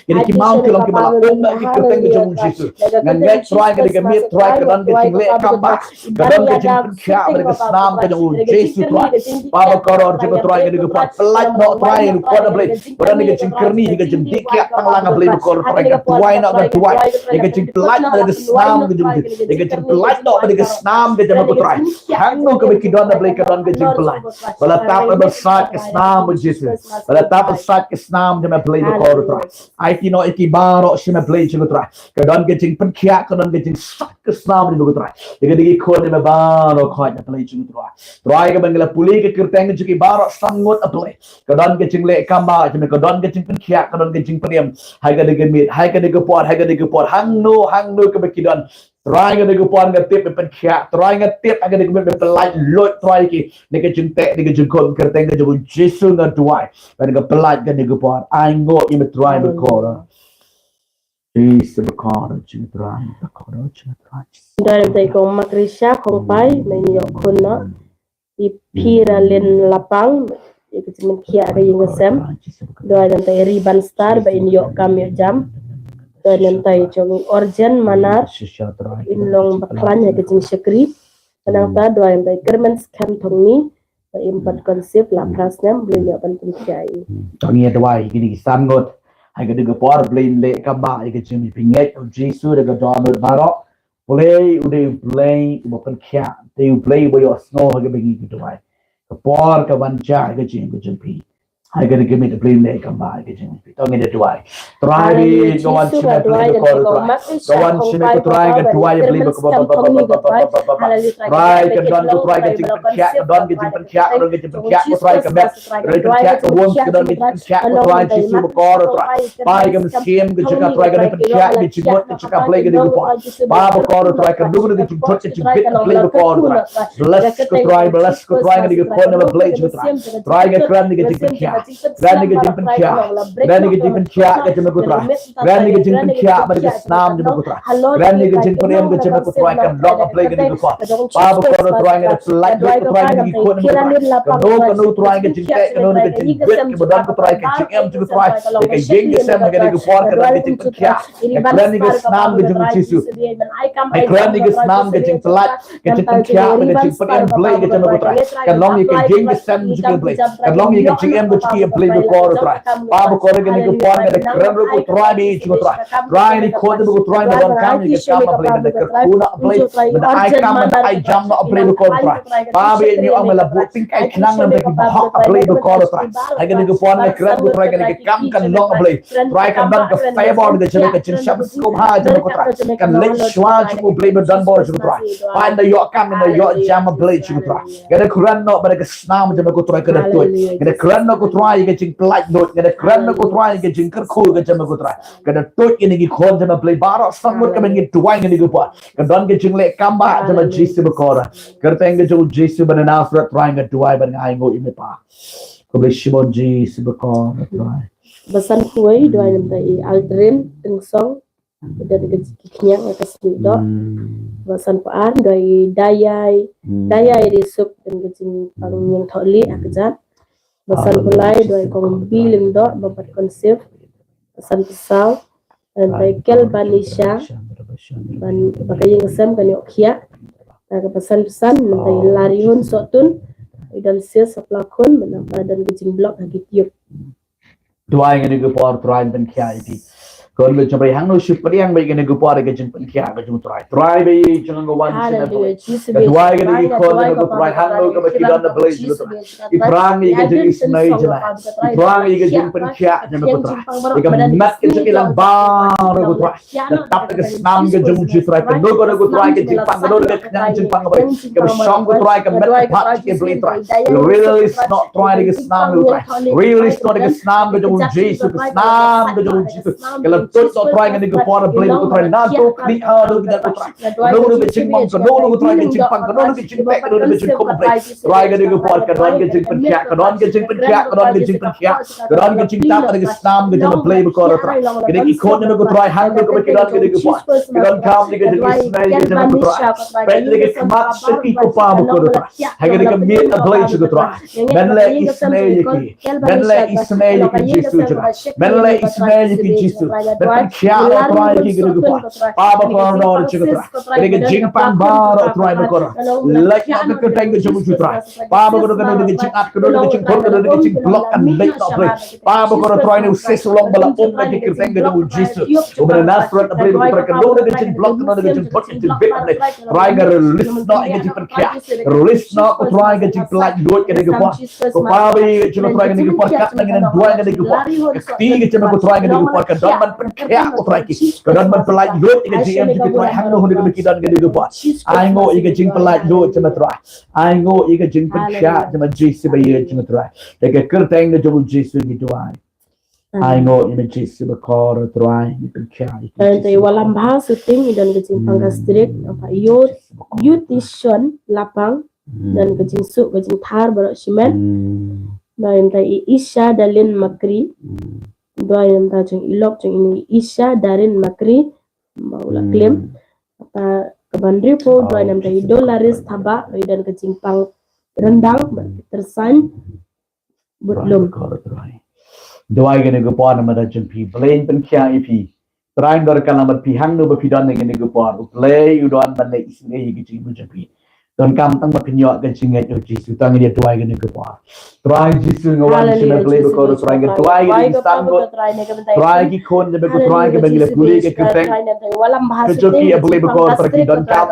Kine ki maw ki long kiba la um noh da ka kyrteng ka jong u Jisu. Nga ngeit, Trai, kane ka miet, Trai, ka don ka jingleh kambah, ka don ka jingpynkhia bad ka snam ka jong u Jisu, Trai. Baba kordor jong nga, Trai, kane ka por pyllait noh, Trai, ïa ka khun, A Blei. Ba don ka jingkyrni, ka jingdih kiad tang lang, A Blei, ba kordor, Trai, ka duwai noh, ka duwai. Ïa ka jingpyllait noh da ka snam ka jong u Jisu. Ïa ka jingpyllait noh da ka snam ka jong u Trai. Hangno kaba ki don, A Blei, ka don ka jingpyllait. Ba la tap ba sait ka snam u Jisu. Ba la tap ba sait ka snam jong u Blei, ba kordor, Trai. Aiti noh ïa ki baroh shi, A Blei jong u Trai. Ka don ka jingpynkhiah, ka don ka jingsait ka snam jong u Trai. Ïa kane ka khun, A Blei, baroh khoit, A Blei jong u Trai. Trai, kaba ngi la pule ka kyrteng jong ki baroh san ngut, A Blei. Ka don ka jingleh kambah jong u, ka don ka jingpynkhiah, ka don ka jingpynim. Ha kane ka miet, ha kane ka por, ha kane ka por. Hangno, hangno kaba ki don. Trai, kane ka por nga tip ba pynkhiah. Trai, nga tip ha kane ka miet ba pyllait lut, Trai, ïa ki. Na ka jingteh, na ka jingkhum, kyrteng ka jong u Jisu nga duwai. Ba nga pyllait kane ka por. Ai nguh ïa me, Trai, ba kordor. Jisu ba kordor jong u Trai, ba kordor jong u Trai. Dei dei kong Makrisha, kong Pai, me ïoh khun noh. I Pira Lin Lapang, ïa ka jingpynkhiah ka ïing ka sem. Dei dei dei Riban Star, ba in ïoh kam ïoh jam. Dei dei dei jong Orjen Manar, in long ba khlaiñ ha ka jingshakri. Nangta dei dei Kyrmen Skhem Thongni, ba im pat konsep la phra snem, Blei ïoh ban pynkhiah i. To ngin ïa duwai kine ki san ngut. Ha kane ka por, Blei, leh kambah ïa ka jingpynkhiah, U Jisu, da ka dohnud baroh. Blei u dei U Blei uba pynkhiah, dei U Blei uba ïohsngew ha kaba ngi duwai. Ka por ka wan jia ha ka jingim ka jong phi. Ha kane ka miet, Blei, leh kambah ha ka jingim phi. To ngin ïa duwai. Trai, Blei, nga wan sha me, Blei, ba kordor, Trai. Nga wan sha me, ko Trai, nga duwai, Blei, ba kordor, Trai, kan don, ko Trai, ka jingpynkhiah, ka don ka jingpynkhiah, ko Trai, ka met. Ka don ka jingpynkhiah, ko Trai Jisu, ba kordor, Trai. Pai ka mynsiem ka jong ka, Trai, ka don pynkhiah ka jingmut ka jong ka, Blei, kane ka por. Baba kordor, Trai, ka don ka jingthut ka jingbit, Blei, ba kordor, Trai. Bless ko Trai, bless ko Trai, kane ka khun, Blei, jong ka, Trai. Trai, nga kren ïa ka jingpynkhiah. Kren ïa ka jingpynkhiah. Kren ïa ka jingpynkhiah ka jong ka, Trai. Kren ïa ka jingpynkhiah bad ka snam jong ka, Trai. Kren ïa ka jingpynim ka jong ka, Trai, kan long, Blei, kane ka por. Baba kordor, Trai, nga da pyllait lut, Trai, ïa ki khun, Trai. Kano kano, Trai, ka jingteh, kano ka jingbit kiba don, ko Trai, ka jingim jong ka, Trai. Ïa ka ïing ka sem kane ka por ka don ka jingpynkhiah. Nga kren ïa ka snam ka jong u Jisu. Nga kren ïa ka snam ka jingpyllait, ka jingpynkhiah, ka jingpynim, Blei, ka jong ka, Trai. Kan long ïa ka ïing ka sem jong ka, Blei. Kan long ïa ka jingim ka jong ka, Blei, ba kordor, Trai. Baba kordor, kane ka por nga da kren ruh, ko Trai, ba jong ka, Trai. Trai, ïa ki khun ba, ko Trai, ba donkam ïa ka kam, Blei, ban da kyrkhu noh, Blei, ban da ai kam, ban da ai jam noh, Blei, ba kordor, Trai. Baba, ïa ngi ong ba la buh tyngkai khnang na ki bahok, Blei, ba kordor, Trai. Ha kane ka por nga kren, ko Trai, kane ka kam kan long, Blei. Trai, kan don ka favor ka jong ka, ka jingshah sngewbha jong ka, Trai. Kan leit shuwa jong u, Blei, ba don bor jong ka, Trai. Ba in da ïoh kam, in da ïoh jam, Blei, jong ka, Trai. Nga da kren noh ba da ka snam jong ka, Trai, ka da tuid. Nga da kren noh, ko Trai, ïa ka jingpyllait lut. Nga da kren noh, ko Trai, ïa ka jingkyrkhu ka jong ka, Trai. Ka da tuid ïa kine ki khun jong ka, Blei, baroh san ngut, kaba ngi duwai ïa kine ki khun. Ka don ka jingleh kambah jong ka, Jisu ba kordor. Kyrteng ka jong u Jisu ba na Nasareth, Trai, nga duwai bad nga ai nguh ïa me, Pa. Khublei shibun Jisu ba kordor, Trai. Ba sanphew wei, duwai namar i Aldrin Tynsong. Ba don ka jingkyrkhu ïa ka sngi doh. Hmm. Ba sanphew ar, duwai Dayai. Hmm. Dayai Risuk, don ka jingpang ïing thoh lieh ha ka jat. Ba sanphew lai, duwai kong Bilin doh, ba pat konsep. Ba sanphew saw, duwai Kel Banisha, ban, ba ka ïing ka sem kan ïoh khiah. Ba sanphew san, duwai Larihun Sohtun, i don sis, sa pla khun, ba don ka jingblok ha ki tube. Duwai ïa kine ki khun, Trai, ban pynkhiah ïa ki. Khun ba jabri hangno shu pdiang ba ïa kane ka por ka jingpynkhiah ka jong u Trai. Trai ba ïeit jong nga, nga wan sha pdeng. Hallelujah, Jesus. Nga duwai ïa kane ka khun jong nga, ko Trai, hangno kaba ki don na Blei jong u Trai. Ki pdiang ïa ka jingisynei jong nga. Ki pdiang ïa ka jingpynkhiah jong nga, ko Trai. Ïa ka met ka jong ki lang baroh, ko Trai. Ka tap ka snam ka jong u Jisu Trai. Kano kano, ko Trai, ka jingpang, kano kano ka jingpang, ko Trai. Kaba shong, ko Trai, ka met ka phad jong ki Blei, Trai. Release noh, Trai, da ka snam, ko Trai. Release noh da ka snam ka jong u Jisu, ka snam ka jong u Jisu. Ka la tuid noh, Trai, kane ka por, Blei, ko Trai, naduh khlieh haduh kane, ko Trai. Kano kano ka jingmong, kano kano, ko Trai, ka jingpang, kano kano ka jingpang, kano kano ka jingkhum, Blei. Trai, kane ka por ka don ka jingpynkhiah, ka don ka jingpynkhiah, ka don ka jingpynkhiah. Ka don ka jingtap da ka snam ka jong u Blei bakordor, Trai. Kine ki khun jong me, ko Trai, hangno kaba ki don kane ka por, ki donkam ïa ka jingisynei ka jong me, ko Trai. Peit ïa ka khmat jong ki, ko Pa bakordor, Trai. Ha kane ka miet, A Blei jong nga, ko Trai. Men leh isynei ïa ki. Men leh isynei ïa ki, Jisu jong nga. Men leh isynei ïa ki, Jisu. Men pynkhiah noh, Trai, ïa ki kane ka por, Pa bakordor jong nga, ko Trai. Kane ka jingpang baroh, Trai bakordor, leit noh ha ka kyrteng ka jong u Jisu, Trai. Pa bakordor, kano kano ka jingat, kano kano ka jingkhot, kano kano ka jingblok, kan leit noh, Blei. Pa bakordor, Trai, une u sis u long ba la um ha ka kyrteng ka jong u Jisu uba na Nasareth, A Blei bakordor, kano kano ka jingblok, kano kano ka jingkhot, ka jingbit, Blei. Trai, nga release noh ïa ka jingpynkhiah. Release noh, ko Trai, ka jingpyllait luid kane ka por. Ko Pa ba ïeit jong nga, ko Trai, kane ka por, katba ngi nang duwai kane ka por, ka kti ka jong me, ko Trai, kane ka por ka don ban pynkhiah, ko Trai, ki, ka don ban pyllait luid ïa ka jingim jong ki, Trai, hangno hangno kaba ki don kane ka por. Ai nguh ïa ka jingpyllait luid jong me, Trai. Ai nguh ïa ka jingpynkhiah jong me, Jisu ba ïeit jong nga, Trai. Ha ka kyrteng ka jong u Jisu ngi duwai. Ai nguh ïa me, Jisu bakordor, Trai, ngi pynkhiah ïa ki, Jisu. Te wallam bha suting i don ka jingpang gastric, apa, ïoh, ïoh tishon lapang, don ka jingsuk, ka jingthar baroh shimet. Don te i Isha Dalin Makri. Don te jong i lok jong ine i Isha Darin Makri. Ba u la klim. Apa, ka ban riewphew, don te i Dolaris Thabah, i don ka jingpang ryndang, ba tyrsan bad lum. Duwai kane ka por namar da jong phi, Blei pynkhiah ïa phi. Trai, nga donkam lang bad phi hangno ba phi don ha kane ka por. U Blei u don ban leh isynei ïa ka jingim jong phi. Donkam tang ba phin ïoh ka jingngeit ïa u Jisu. Tang ïa duwai kane ka por. Trai Jisu, nga wan sha me, Blei bakordor, Trai, nga duwai ïa ki san ngut. Trai, ki khun jong me, ko Trai, kiba ngi la pule ha ka kyrteng ka jong ki, A Blei bakordor, Trai, ki donkam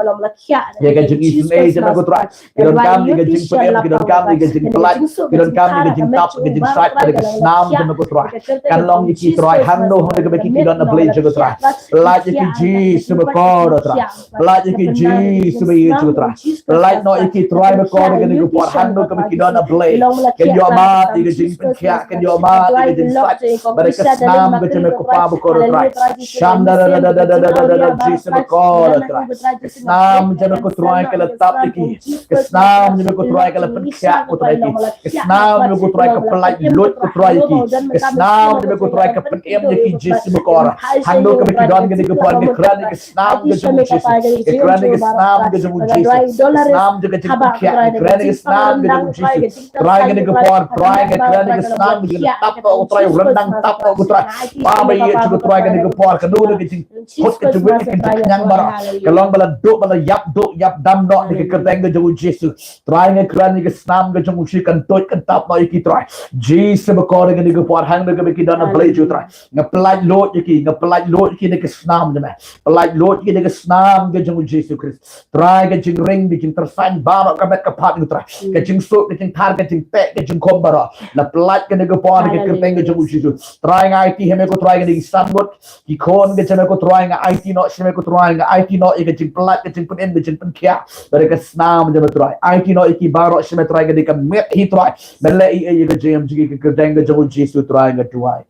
ïa ka jingisynei jong me, ko Trai. Ki donkam ïa ka jingpynim, ki donkam ïa ka jingpyllait, ki donkam ïa ka jingtap, ka jingsait, ka snam jong me, ko Trai. Kan long ïa ki, Trai, hangno hangno kaba ki don, A Blei jong nga, ko Trai. Pyllait ïa ki, Jisu bakordor, Trai. Pyllait ïa ki, Jisu ba ïeit jong nga, Trai. Pyllait noh ïa ki, Trai bakordor, kane ka por, hangno kaba ki don, A Blei. Kin ïoh mad ïa ka jingpynkhiah, kin ïoh mad ïa ka jingsait. Bad ka snam ka jong me, ko Pa bakordor, Trai. Sham da da da da da da da da, Jisu bakordor, Trai. Ka snam jong me, ko Trai, ka la tap ïa ki. Ka snam jong me, ko Trai, ka la pynkhiah, ko Trai, ki. Ka snam jong me, ko Trai, ka pyllait luid, ko Trai, ki. Ka snam jong me, ko Trai, ka pynim ïa ki, Jisu bakordor. Hangno kaba ki don kane ka por, nga kren ïa ka snam ka jong u Jisu. Nga kren ïa ka snam ka jong u Jisu. Ka snam jong ka jingpynkhiah. Nga kren ïa ka snam ka jong u Jisu. Trai, kane ka por, Trai, nga kren ïa ka snam ka jong u, tap noh, ko Trai, ryndang, tap noh, ko Trai. Pa ba ïeit jong nga, ko Trai, kane ka por, kano kano ka jing Khot ka jingwit, ka jingkñiang baroh ka long ba la duh, ba la ïap duh ïap dam noh da ka kyrteng ka jong u Jisu. Trai, nga kren ïa ka snam ka jong u Jisu, kan tuid kan tap noh ïa ki, Trai. Jisu bakordor, kane ka por, hangno kaba ki don, A Blei jong nga, Trai, nga pyllait luid ïa ki, nga pyllait luid ïa ki da ka snam jong me. Pyllait luid ïa ki da ka snam ka jong u Jisu Khrist. Trai, ka jingring, ka jingtyrsan baroh, ka met ka phad, ko Trai. Ka jingsuk, ka jingthar, ka jingteh, ka jingkhum baroh, la pyllait kane ka por da ka kyrteng ka jong u Jisu. Trai, nga aiti ha me, ko Trai, kane ki san ngut ki khun ka jong me, ko Trai, nga aiti noh sha me, ko Trai, nga aiti noh ïa ka jingpyllait, ka jingpynim, ka jingpynkhiah, bad ka snam jong me, Trai. Aiti noh ïa ki baroh sha me, Trai, ka dei ka miet hi, Trai. Men leh ei ei ïa ka jingim jong ki ha ka kyrteng ka jong u Jisu, Trai, nga duwai.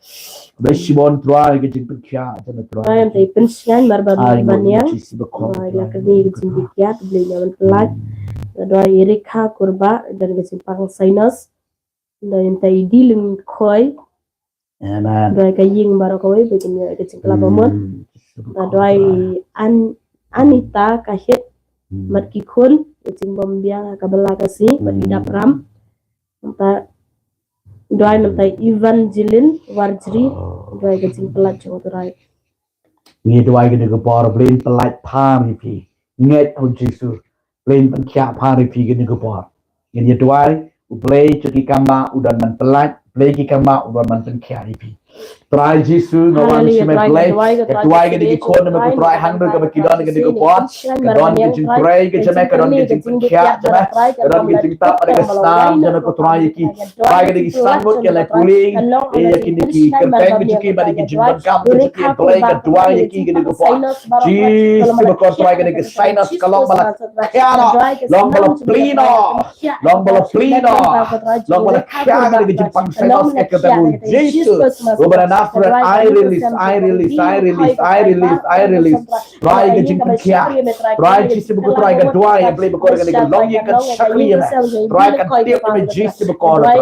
Ba shibun, Trai, ka jingpynkhiah jong me, Trai. Trai, em te pynshngaiñ marba, Trai, ban ïa Jisu bakordor, Trai, la ka dei ka jingpynkhiah, Blei, ïa ban pyllait. Nga duwai ïa Rekha Kurbah, don ka jingpang sinus. Nga duwai ïa Diling Khoi. Amen. Nga duwai ka ïing baroh kawei ba kin ïoh ka jingkylla bamut. Nga duwai ïa An-, Anita Kahit, bad ki khun, ka jingbym biang ha ka bylla ka sngi, bad i dap ram. Nga duwai namar Evangeline Warjri, nga duwai ka jingpyllait jong u Trai. Ngi duwai kane ka por, Blei pyllait phan ïa phi. Ngeit ha u Jisu, Blei pynkhiah phan ïa phi kane ka por. Ngin ïa duwai, u Blei jong ki kambah u don ban pyllait, Blei ki kambah u don ban pynkhiah ïa phi. Trai Jisu, nga wan sha me Blei, nga duwai ïa kine ki khun jong me ko Trai, hangno kaba ki don ha kane ka por, ka don ka jingtrei ka jong me, ka don ka jingpynkhiah jong me, ka don ka jingtap bad ka snam jong me ko Trai ïa ki. Trai, kine ki san ngut ki la pule ïa kine ki kyrteng ka jong ki bad ki jingdonkam ka jong ki, Blei, nga duwai ïa ki ha kane ka por. Jisu bakor Trai, kane ka sinus ka long ba la khia noh, long ba la plie noh, long ba la plie noh, long ba la khia, kane ka jingpang sinus ha ka kyrteng u Jisu. Uba na Nasareth, I release, I release, I release, I release, I release. Trai ka jingpynkhiah. Trai Jisu bakor Trai, nga duwai ïa Blei bakor kane ka longïing kan shakri ïa me. Trai kan tip ïa me Jisu bakor Trai.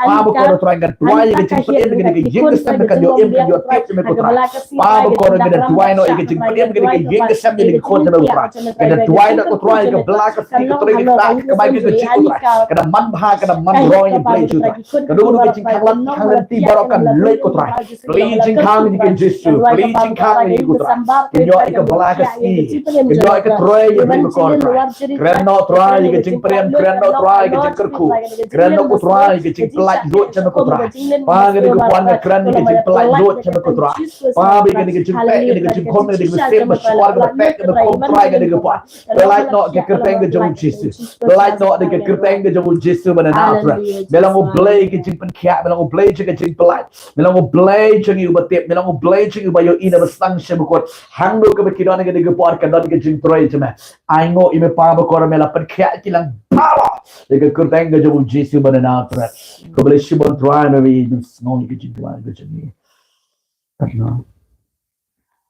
Pa bakor Trai, nga duwai ïa ka jingpynim kane ka ïing ka sem kan ïoh im kan ïoh tip ïa me ko Trai. Pa bakor nga duwai noh ïa ka jingpynim kane ka ïing ka sem ïa ka khun jong me ko Trai. Nga duwai noh ko Trai, ka bla ka sngi ka trei ka ktah ka kamai ka jingkyrkhu Trai. Ka da man bha, ka da man roi ïa Blei Jisu Trai. Kano kano ka jingkhang lad khang lynti baroh kan leit ko Trai. Plie jingkhang ïa ki Jisu, plie jingkhang ïa ki ko Trai. Kin ïoh ïa ka bla ka sngi, kin ïoh ïa ka trei ïa Blei bakor Trai. Kren noh Trai ïa ka jingpynim, kren noh Trai ïa ka jingkyrkhu, kren noh ko Trai ïa ka jingpyllait luid jong me ko Trai. Pa, kane ka por nga kren ïa ka jingpyllait luid jong me ko Trai. Pa, ba kane ka jingteh, kane ka jingkhum, kane ka mynsiem ba shukor kaba teh, kaba khum Trai, kane ka por. Pyllait noh ha ka kyrteng ka jong u Jisu. Pyllait noh ha ka kyrteng ka jong u Jisu ba na Nasareth. Me long U Blei ka jingpynkhiah, me long U Blei ka jingpyllait. Me long U Blei jong ngi uba tip, me long U Blei jong ngi uba ïohi naba sdang sha bakut. Hangno kaba ki don ha kane ka por ka don ka jingtrei jong me. Ai nguh ïa me Pa bakor, me la pynkhiah ki lang baroh. Ha ka kyrteng ka jong u Jisu ba na Nasareth. Khublei shibun Trai, me ba ïeit, me sngew ïa ka jingduwai ka jong ngi.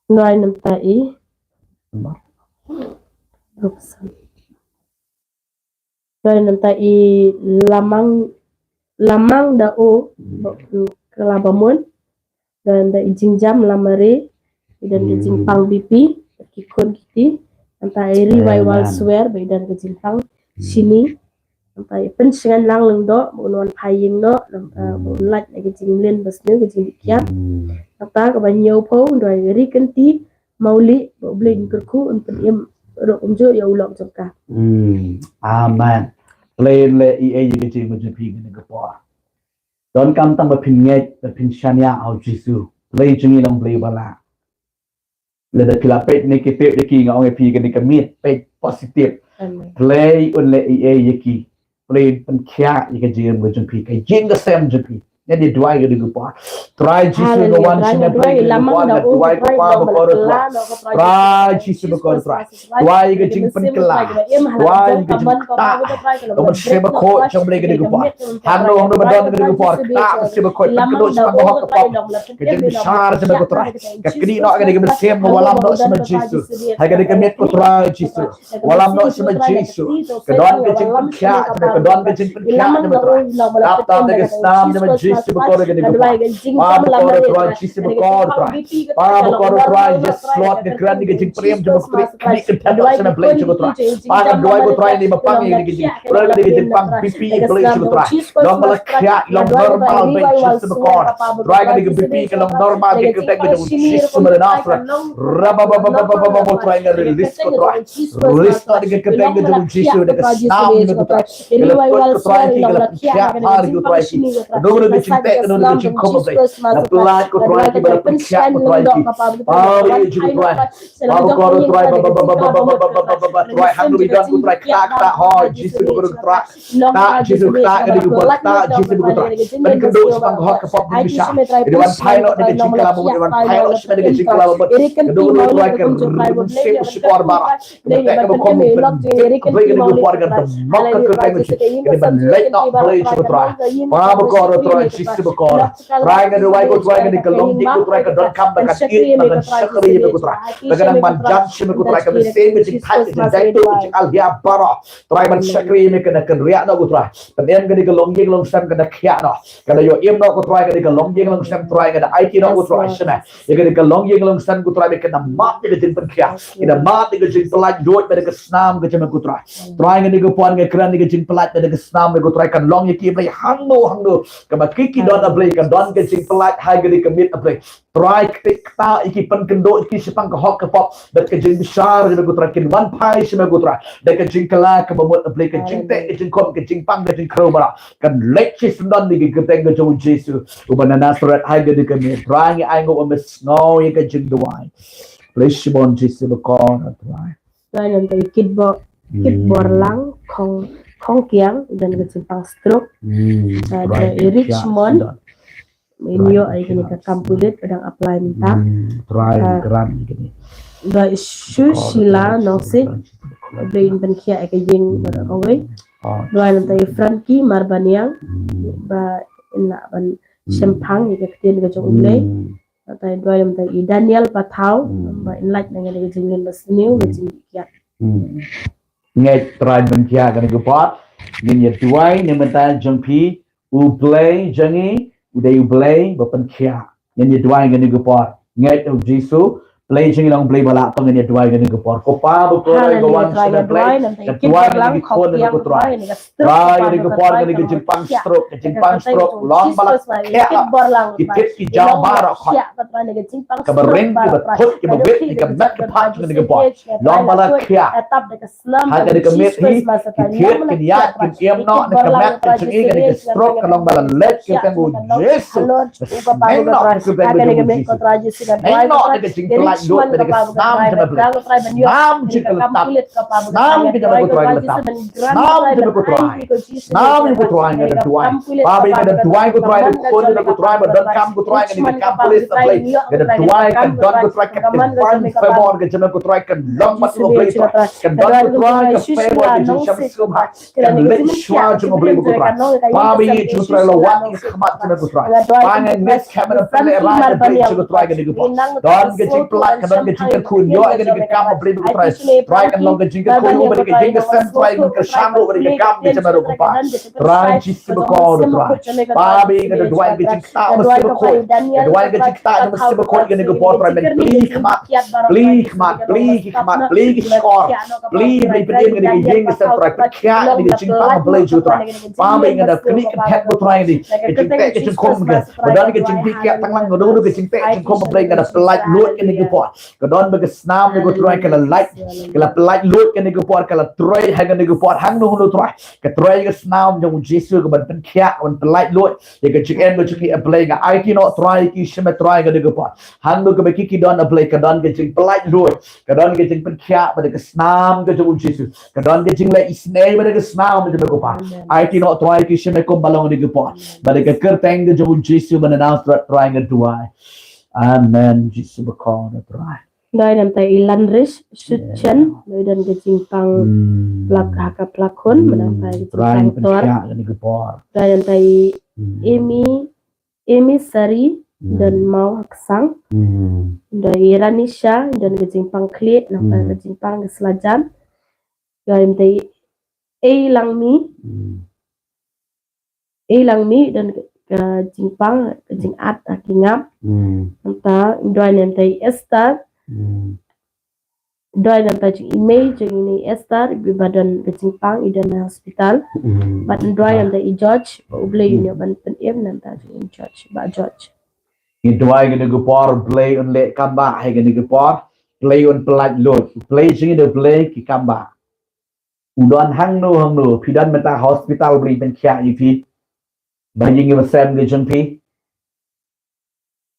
Duwai namta i. Duwai namta i Lamang, Lamang da u, mm, ka la ba mun. Don da i jingjam lamare, i don ka jingpang B P, ki khun kiti. Namta i Revival Swer, ba i don ka jingpang shini. Namta i Pynshngaiñ Lang Lyngdoh, ba un wan phai ïing noh, namta ba un lait na ka jingmlien ba sniew, ka jingkit kiad. Namta kaba hynñiewphew, don i Ri Kynti Mawlieh, ba U Blei un kyrkhu, un pynim ruh kumjuh ïa u lok jong ka. Amen. Blei un leh ei ei ïa ka jingim jong phi ha kane ka por. Donkam tang ba phin ngeit, ba phin shaniah ha u Jisu. Blei jong ngi long Blei ba lah. Lada phi la peit ne ki tip ïa ki, nga ong ïa phi kane ka miet, peit positive. Amen. Blei un leh ei ei ïa ki. Blei un pynkhiah ïa ka jingim ka jong phi, ka ïing ka sem jong phi. Ngan ïa duwai ha kane ka por. Trai Jisu, nga wan sha me Blei ha kane ka por, nga duwai ko Pa bakor Trai. Trai Jisu bakor Trai. Duwai ïa ka jingpynkylla. Duwai ïa ka jingktah. Ïa u Mynsiem Bakhuid jong Blei ha kane ka por. Hangno hangno ba don ha kane ka por, ktah u Mynsiem Bakhuid, pynkynduh shaphang ka hok ka pop. Ka jingbishar jong me ko Trai. Ka knieh noh ha kane ka mynsiem, nga wallam noh sha me Jisu. Ha kane ka miet ko Trai Jisu. Wallam noh sha me Jisu. Ka don ka jingpynkhiah, ka don ka jingpynkhiah jong me Trai. Ap tam da ka snam jong me Jisu bakor ha kane ka por. Pa bakor Trai Jisu bakor Trai. Pa bakor Trai, yes Lord, nga kren ïa ka jingpynim jong me ko Trai. Knieh kynthem noh sha me Blei jong ko Trai. Pa nga duwai ko Trai, ne ba pang ïa ka jingpynim, ka jingpang B P Blei jong ko Trai. Long ba la khiah, long normal Blei Jisu bakor. Trai kane ka B P ka long normal ha ka kyrteng ka jong u Jisu ba na Nasareth. Rababababababa, Trai nga release ko Trai. Release na ka kyrteng ka jong u Jisu, da ka snam jong me ko Trai. Ka la tuid ko Trai ki, ka la pynkhiah bha ko Trai ki. Kano kano ka jingteh, kano kano ka jingkhum Blei. La pyllait ko Trai ki, ba la pynkhiah ko Trai ki. Pa ba ïeit jong ko Trai. Pa bakor Trai, ba ba ba ba Trai, hangno ba don ko Trai, ktah, ktah, ho Jisu bakor Trai. Ktah Jisu, ktah kane ka por, ktah Jisu bakor Trai. Pynkynduh shaphang ka hok ka pop ka bishar. Ka dei ban phai noh da ka jingkylla bamut, ka dei ban phai noh sha me da ka jingkylla bamut. Kynduh kynduh Trai, ka rung sep shukor baroh. Kaba teh kaba khum, ban dik Blei kane ka por, ka dei ban mok ka kyrteng ka jong, ka dei ban leit noh Blei jong ko Trai. Pa bakor Trai Jisu bakor. Trai nga duwai ko Trai, kane ka longïing ko Trai ka donkam ba kan ïeit, ba kan shakri ïa me ko Trai. Ba kan nang ban jan sha me ko Trai, ka mynsiem, ka jingthait, ka jingdaito, ka jingalhia baroh. Trai ban shakri ïa me, ka da kynriah noh ko Trai. Pynim kane ka longïing longsem, ka da khiah noh. Ka da ïoh im noh ko Trai, kane ka longïing longsem Trai, ka da aiti noh ko Trai sha me. Ïa kane ka longïing longsem ko Trai, me ka da mad ïa ka jingpynkhiah. Ka da mad ïa ka jingpyllait luid, me da ka snam ka jong me ko Trai. Trai kane ka por nga kren ïa ka jingpyllait, me da ka snam me ko Trai, kan long ïa ki Blei hangno hangno. Kaba ki ki don, a Blei, ka don ka jingpyllait ha kane ka miet, a Blei. Trai, kti kata ïa ki, pynkynduh ïa ki shaphang ka hok ka pop, bad ka jingbishar jong me, ko Trai, kin wan phai sha me, ko Trai, da ka jingkylla kaba mut, a Blei, ka jingteh, ka jingkhum, ka jingpang, ka jingkhrew baroh kan leit sha syndon ïa ka kyrteng ka jong u Jisu uba na Nasareth. Ha kane ka miet, Trai, ngi ai nguh, me sngew ïa ka jingduwai. Blei, shibun Jisu bakor, a Trai. Trai, namar ïa Kitbor, Kitbor Lang Khong, Khongkiang, don ka jingpang stroke. Hmm, ah, Trai, da i Richmond. Trai, in ïoh ïa kane ka kam pulit ba dang apply mynta. Hmm, Trai, ah, kram ïa kane. Da Sushila Nongsih, Blei, in pynkhiah ïa ka ïing ba dang kawei. Ah. Trai, namar ïa Frankie Marbaniang, hmm, ba in lah ban, hmm, shemphang ïa ka ktien ka jong u Blei. Hmm. Namar ïa, Trai, namar ïa i Daniel Pathaw, hmm, ba in lait na kane ka jingleh ba sniew, ka, hmm, jingkiat. Hmm. Ngeit Trai ban kiar kane ka por. Ngin ïa duwai na ka bynta jong phi, u Blei jong ngi u dei u Blei ba pynkhiah. Ngin ïa duwai kane ka por. Ngeit, u Jisu, Blei jong ngi long Blei ba lah pang. Ngin ïa duwai kane ka por. Ko Pa bakor, haleluya, ka wan Trai, sha nga duwai, Blei, namar ïa Kitbor Lang Khongkiang, ko Trai. Trai, kane ka por, kane ka jingpang stroke, ka jingpang stroke long ba la khiah. Ki tip ki jaw baroh, kaba ring, kiba thut, kiba wit, ki ka met ka phad, kane ka por long ba la khiah. Ha kane ka miet hi, ki thied kin ïaid kin im noh na ka met ka jong ngi. Kane ka stroke ka long ba la leit, kyrteng u Jisu. Sneng noh ka kyrteng ka jong u Jisu. Sneng noh na ka jingpyllait lut, na ka snam jong u Blei. Snam jong ka la tap. Snam jong ka la tap. Snam jong ka, ko Trai. Snam jong ka, ko Trai, nga da duwai. Ba ba nga da duwai, ko Trai, da khun jong ka, ko Trai, ba donkam, ko Trai, kane ka kam pulit, a Blei. Nga da duwai ka don, ko Trai, ka divine favor ka jong me, ko Trai, kan long bad u Blei, ko Trai. Kan don, ko Trai, ka favor ka jong u Shem Sum ha. Kan leit shuwa jong u Blei, ko Trai. Ba ba ngi, ko Trai, la wad ïa ka khmat jong me, ko Trai. Ba ngan miss camera pynlehrain, a Blei, jong u Trai, kane ka por. Don ka jingpyllait, ka don ka jingkyrkhu, ïoh ïa kane ka kam, a Blei, ko Trai. Trai, kan long ka jingkyrkhu, ïoh ïa ka jingkyrkhu, ïoh ïa ka kam, ka jingkyrkhu, ïoh ïa ka kam, ka jingkyrkhu. Trai Jisu bakor, Trai. Ba ba nga da duwai ka jingktah, mynsiem bakhuid. Nga duwai ka jingktah, mynsiem bakhuid, kane ka por, Trai, men plie khmat, plie khmat, plie khmat, plie shkor, plie, plie pynïeng kane ka ïing, Trai, pynkhiah kane ka jingpang, a Blei, jong u Trai. Ba ba nga da knieh kynthet, ko Trai, kane ka jingteh ka jingkhum, ba don ka jingpynkhiah tang lang, ka don ka jingteh jingkhum, a Blei, nga da pyllait lut kane ka por. Ka don ba ka snam jong u Trai ka la lait, ka la pyllait lut kane ka por, ka la trei ha kane ka por, hangno hangno, Trai. Ka trei ka snam jong u Jisu kaban pynkhiah, kaban pyllait lut ïa ka jingim ka jong ki, a Blei, nga aiti noh, Trai, ïa ki sha me, Trai, kane ka por. Hangno kaba ki ki don, a Blei, ka don ka jingpyllait lut, ka don ka jingpynkhiah bad ka snam ka jong u Jisu. Ka don ka jingleh isynei bad ka snam jong me, ko Pa. Amen. Aiti noh, Trai, ïa ki sha me kumba long kane ka por. Bad ka kyrteng ka jong u Jisu ba na Nasareth, Trai, nga duwai. Amen. Jisu bakor, Trai. Duwai namar ïa i Lanrish Sutchen, ba i don ka jingpang plak ha ka plak khun, ba namar ïa ka jingpang tor. Duwai namar ïa i Amy, Amy Sari, don maw ha ka sang. Duwai ïa i Ranisha, don ka jingpang khlieh, namar ïa ka jingpang ka sla jan. Duwai namar ïa i Langmi, Ei Langmi, don ka jingpang, ka jingat, ha ki ngap. Nangta duwai namar ïa i Esther. Duwai namar ïa i mei jong i, i Esther, ba don ka jingpang, i don ha hospital. Bad duwai namar ïa i George, ba u Blei un ïoh ban pynim namar ïa i George, Bah George. Ngi duwai kane ka por, Blei un leh kam bah ha kane ka por. Blei un pyllait lut. Blei jong ngi, da Blei ki kam bah. U don hangno hangno, phi don mynta ha hospital, Blei pynkhiah ïa phi. Ba ïing ba sem ka jong phi,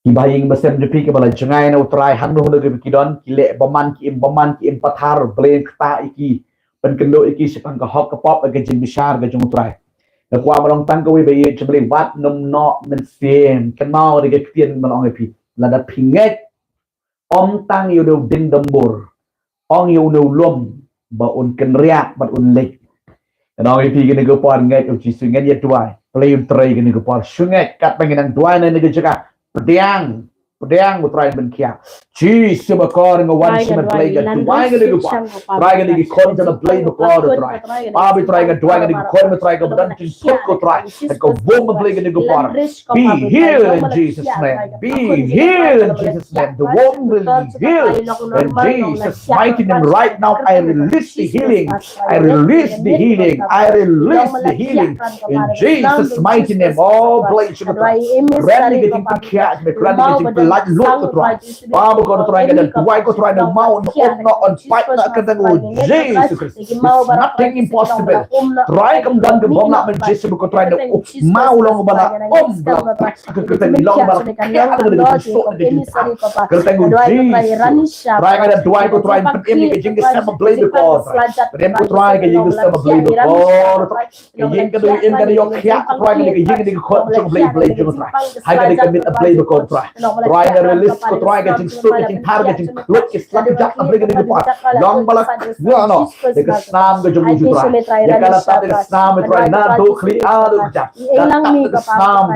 kiba ïing ba sem jong phi kiba la jngai na u Trai, hangno hangno kaba ki don, ki leh bymman, ki im bymman, ki im pathar, Blei un ktah ïa ki, pynkynduh ïa ki shaphang ka hok ka pop, ka jingbishar ka jong u Trai. Nga kwah ban ong tang kawei, ba ïeit jong Blei, wat nym noh mynsiem. Kynmaw da ka ktien ba la ong ïa phi, lada phi ngeit, ym tang ïa u ding dumbur, ong ïa une u lum ba un kynriah bad un leit. Ngan ong ïa phi, kane ka por, ngeit ïa u Jisu, ngeit, ïa duwai, Blei un trei kane ka por. Shu ngeit, katba ngi nang duwai na kane ka jaka, pdiang. pdiang, ko Trai, yn pynkhiah. Jisu bakor, nga wan sha me Blei, nga duwai ïa kane ka por. Trai, kane ki khun jong me Blei bakor, ko Trai. Pape Trai, nga duwai ïa kane ki khun me Trai, kiba don jingput, ko Trai. Ïa ka wong me Blei, kane ka por. Be healed in Jesus' name. Be healed in Jesus' name. The womb will be healed in Jesus' mighty name. Right now, I release the healing. I release the healing. I release the healing. In Jesus' mighty name. Oh, Blei, sha ka Trai. Kren ïa ka jingpynkhiah, kren ïa ka jingpynlait lut, ko Trai. Pape, ko Trai, nga duwai, ko Trai, na u maw un um noh, un pait noh ha ka kyrteng u Jisu Khrist. There's nothing impossible. Trai, kam don kaba ym lah ma Jisu, ko Trai, na u maw u long uba la um, ba la pait ha ka kyrteng, u long uba la khiah na ka jingpang, na ka jingpang. Kyrteng u Jisu. Trai, nga duwai, ko Trai, pynïeng ïa ka jingïaseng ma Blei bakor, Trai. Pynïeng, ko Trai, ka jingïaseng ma Blei bakor, Trai. Ka ïing ka doh, ka ïing ka doh ïoh khiah, Trai, kane ka ïing kane ka khun jong Blei, Blei jong Trai. Ha kane ka miet, Blei bakor, Trai. Trai, nga release, ko Trai, ka jingsuk, ka jingthar, ka jingkhluit, ka slap ka jap, Blei, kane ka por. Long ba la khiah noh da ka snam ka jong u Jisu, Trai. Ïa ka la sah da ka snam, Trai, naduh khlieh haduh kjat. Ka tap da ka snam,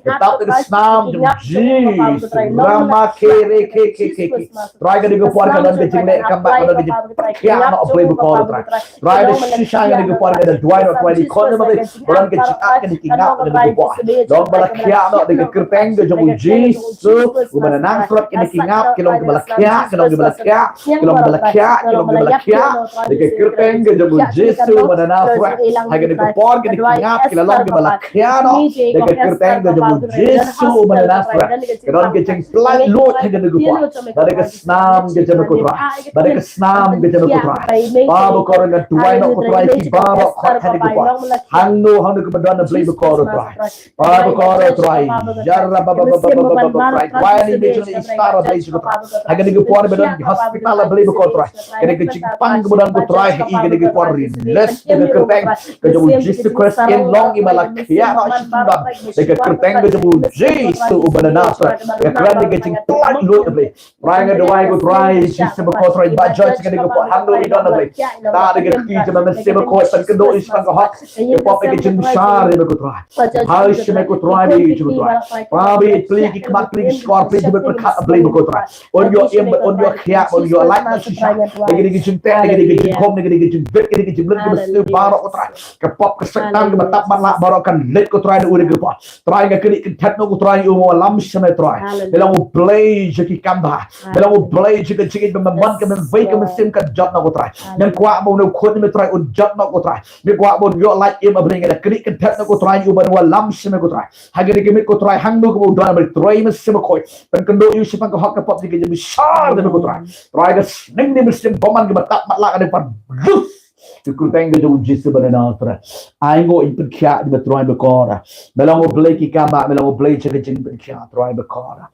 ka tap da ka snam jong u Jisu. Rama ke re ke ke ke ke. Trai, kane ka por ka don ka jingleh kambah, ka don ka jingpynkhiah noh, Blei bakor, Trai. Trai, da shisha kane ka por nga duwai, Trai, ïa ki khun jong me, ba don ka jingngap, kane ka jingngap kane ka por. Long ba la khiah noh da ka kyrteng ka jong u Jisu uba na Nasareth. Kine ki ngap ki long kiba la khiah, ki long kiba la khiah, ki long kiba la khiah, ki long kiba la khiah da ka kyrteng ka jong u Jisu uba na Nasareth. Ha kane ka por kine ki ngap ki la long kiba la khiah noh da ka kyrteng ka jong u Jisu uba na Nasareth. Ka don ka jingpynlait lut ha kane ka por. Bad da ka snam ka jong me, ko Trai. Bad da ka snam ka jong me, ko Trai. Pape bakor, nga duwai noh, ko Trai, ki baroh khot ha kane ka por. Hangno hangno kiba don, Blei bakor, Trai. Pape bakor, Trai. Ïa ra ba ba ba ba ba ba ba, Trai. Duwai ïa kine ki jong i star, Blei, ko Trai. Ha kane ka por ba don ki hospital, Blei bakor, Trai. Kane ka jingpang kaba don, ko Trai, ha kane ka por, release da ka kyrteng ka jong u Jisu Khrist. Kin long iba la khiah noh sha kyndan da ka kyrteng ka jong u Jisu uba na Nasareth. Nga kren ïa ka jingpynlait lut, Blei. Trai, nga duwai, ko Trai, Jisu bakor, Trai, ba judge kane ka por, hangno i don, Blei. Tad da ka kti jong me, Mynsiem Bakhuid, pynkynduh ïa u shaphang ka hok. Ka pop ïa ka jingbishar ïa me, ko Trai. Phai sha me, ko Trai, ïa ka jingduwai. Pape, plie ki khmat, plie ki shkor, plie ki bynta, Blei, ko Trai. Un ïoh im, un ïoh khiah, un ïoh lait noh shisha. Ïa kine ki jingteh, ïa kine ki jingkhum, ïa kine ki jingbit, ïa kine ki jingmlien kiba sniew baroh, ko Trai. Ka pop ka Soitan kaba tap matlah baroh kan leit, ko Trai, na u ri ka por. Trai, nga knieh kynthep noh, ko Trai, ïa u maw lam sha me, Trai. Me long U Blei jong ki kam bha. Me long U Blei jong ka jingïeit, ba me mon, ka me wei, ka me sim, kan jot noh, ko Trai. Me kwah ba une u khun jong me, Trai, un jot noh, ko Trai. Me kwah ba un ïoh lait im, ah Blei, nga da knieh kynthep noh, ko Trai, ïa u ban wallam sha me, ko Trai. Ha kane ka miet, ko Trai, hangno kaba u don, ah Blei, Trai, Mynsiem Bakhuid, pynkynduh ïa u shaphang ka hok, ka pop ïa ka jingbishar da me, ko Trai. Trai, ka sneng ne mynsiem bymman kaba tap matlah, ka dei ban lus. Ka kyrteng ka jong u Jisu uba na Nasareth. Ai nguh, ïa pynkhiah da me, Trai bakor. Me long U Blei ki kam bha, me long U Blei jong ka jingpynkhiah, Trai bakor.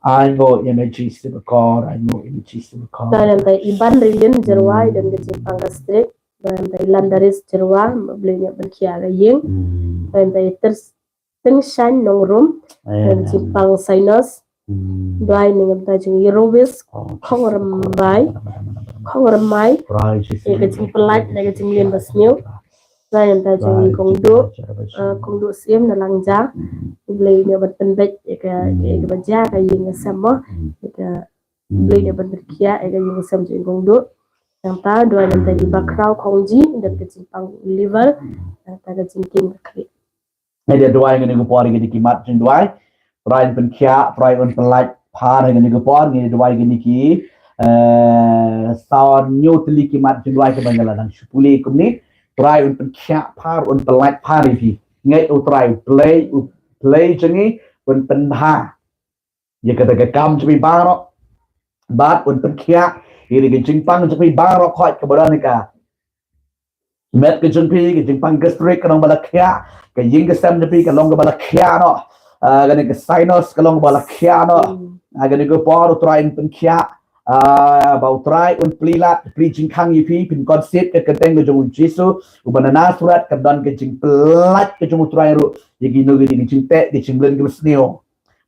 Ai nguh ïa me, Jisu bakor, ai nguh ïa me, Jisu bakor. Trai, nangta i Banriew Ïn Jyrwa, i don ka jingpang gastric. Trai, nangta i Landaris Jyrwa, Blei un ïa pynkhiah ka ïing. Trai, nangta i Ters Tyngshaiñ Nongrum, ka jingpang sinus. Duwai na ka bynta jong i Rowis Khongrymbai, Khongrymbai, ïa ka jingpynlait na ka jingmlien ba sniew. Duwai na ka bynta jong i Kong Duh, ah, Kong Duh Siem na Langja. Blei un ïa ban pynbeit ïa ka, ïa kaba jia ka ïing ka sem mo. Ïa ka, Blei un ïa ban pynkhiah ïa ka ïing ka sem jong i Kong Duh. Nangta duwai na ka bynta i Bakhraw Khongji, don ka jingpang liver, nangta ka jingkieng ka khlieh. Ngi da duwai ha kane ka por ïa kine ki mat jingduwai. Trai un pynkhiah, Trai un pynlait pha ha kane ka por. Ngi da duwai ïa kine ki, eh, saw hynñiew tylli ki mat jingduwai kiba ngi la dang shu pule kumne. Trai un pynkhiah pha, un pynlait pha ïa phi. Ngeit, U Trai, U Blei, U Blei jong ngi, un pynbha ïa kata ka kam jong phi baroh. Bad un pynkhiah ïa kane ka jingpang jong phi baroh, khot kaba don ha ka met ka jong phi, ka jingpang gastric ka long ba la khiah, ka ïing ka sem jong phi ka long kaba la khiah noh. Ah, kane ka sinus ka long kaba la khiah noh. Ah, kane ka por U Trai un pynkhiah. Ah, ba U Trai un plie lad, plie jingkhang ïa phi, phin conceive ha ka kyrteng ka jong U Jisu uba na Nasareth, kan don ka jingpynlait ka jong U Trai ruh ïa kino kino ki jingteh, ki jingmlien kiba sniew.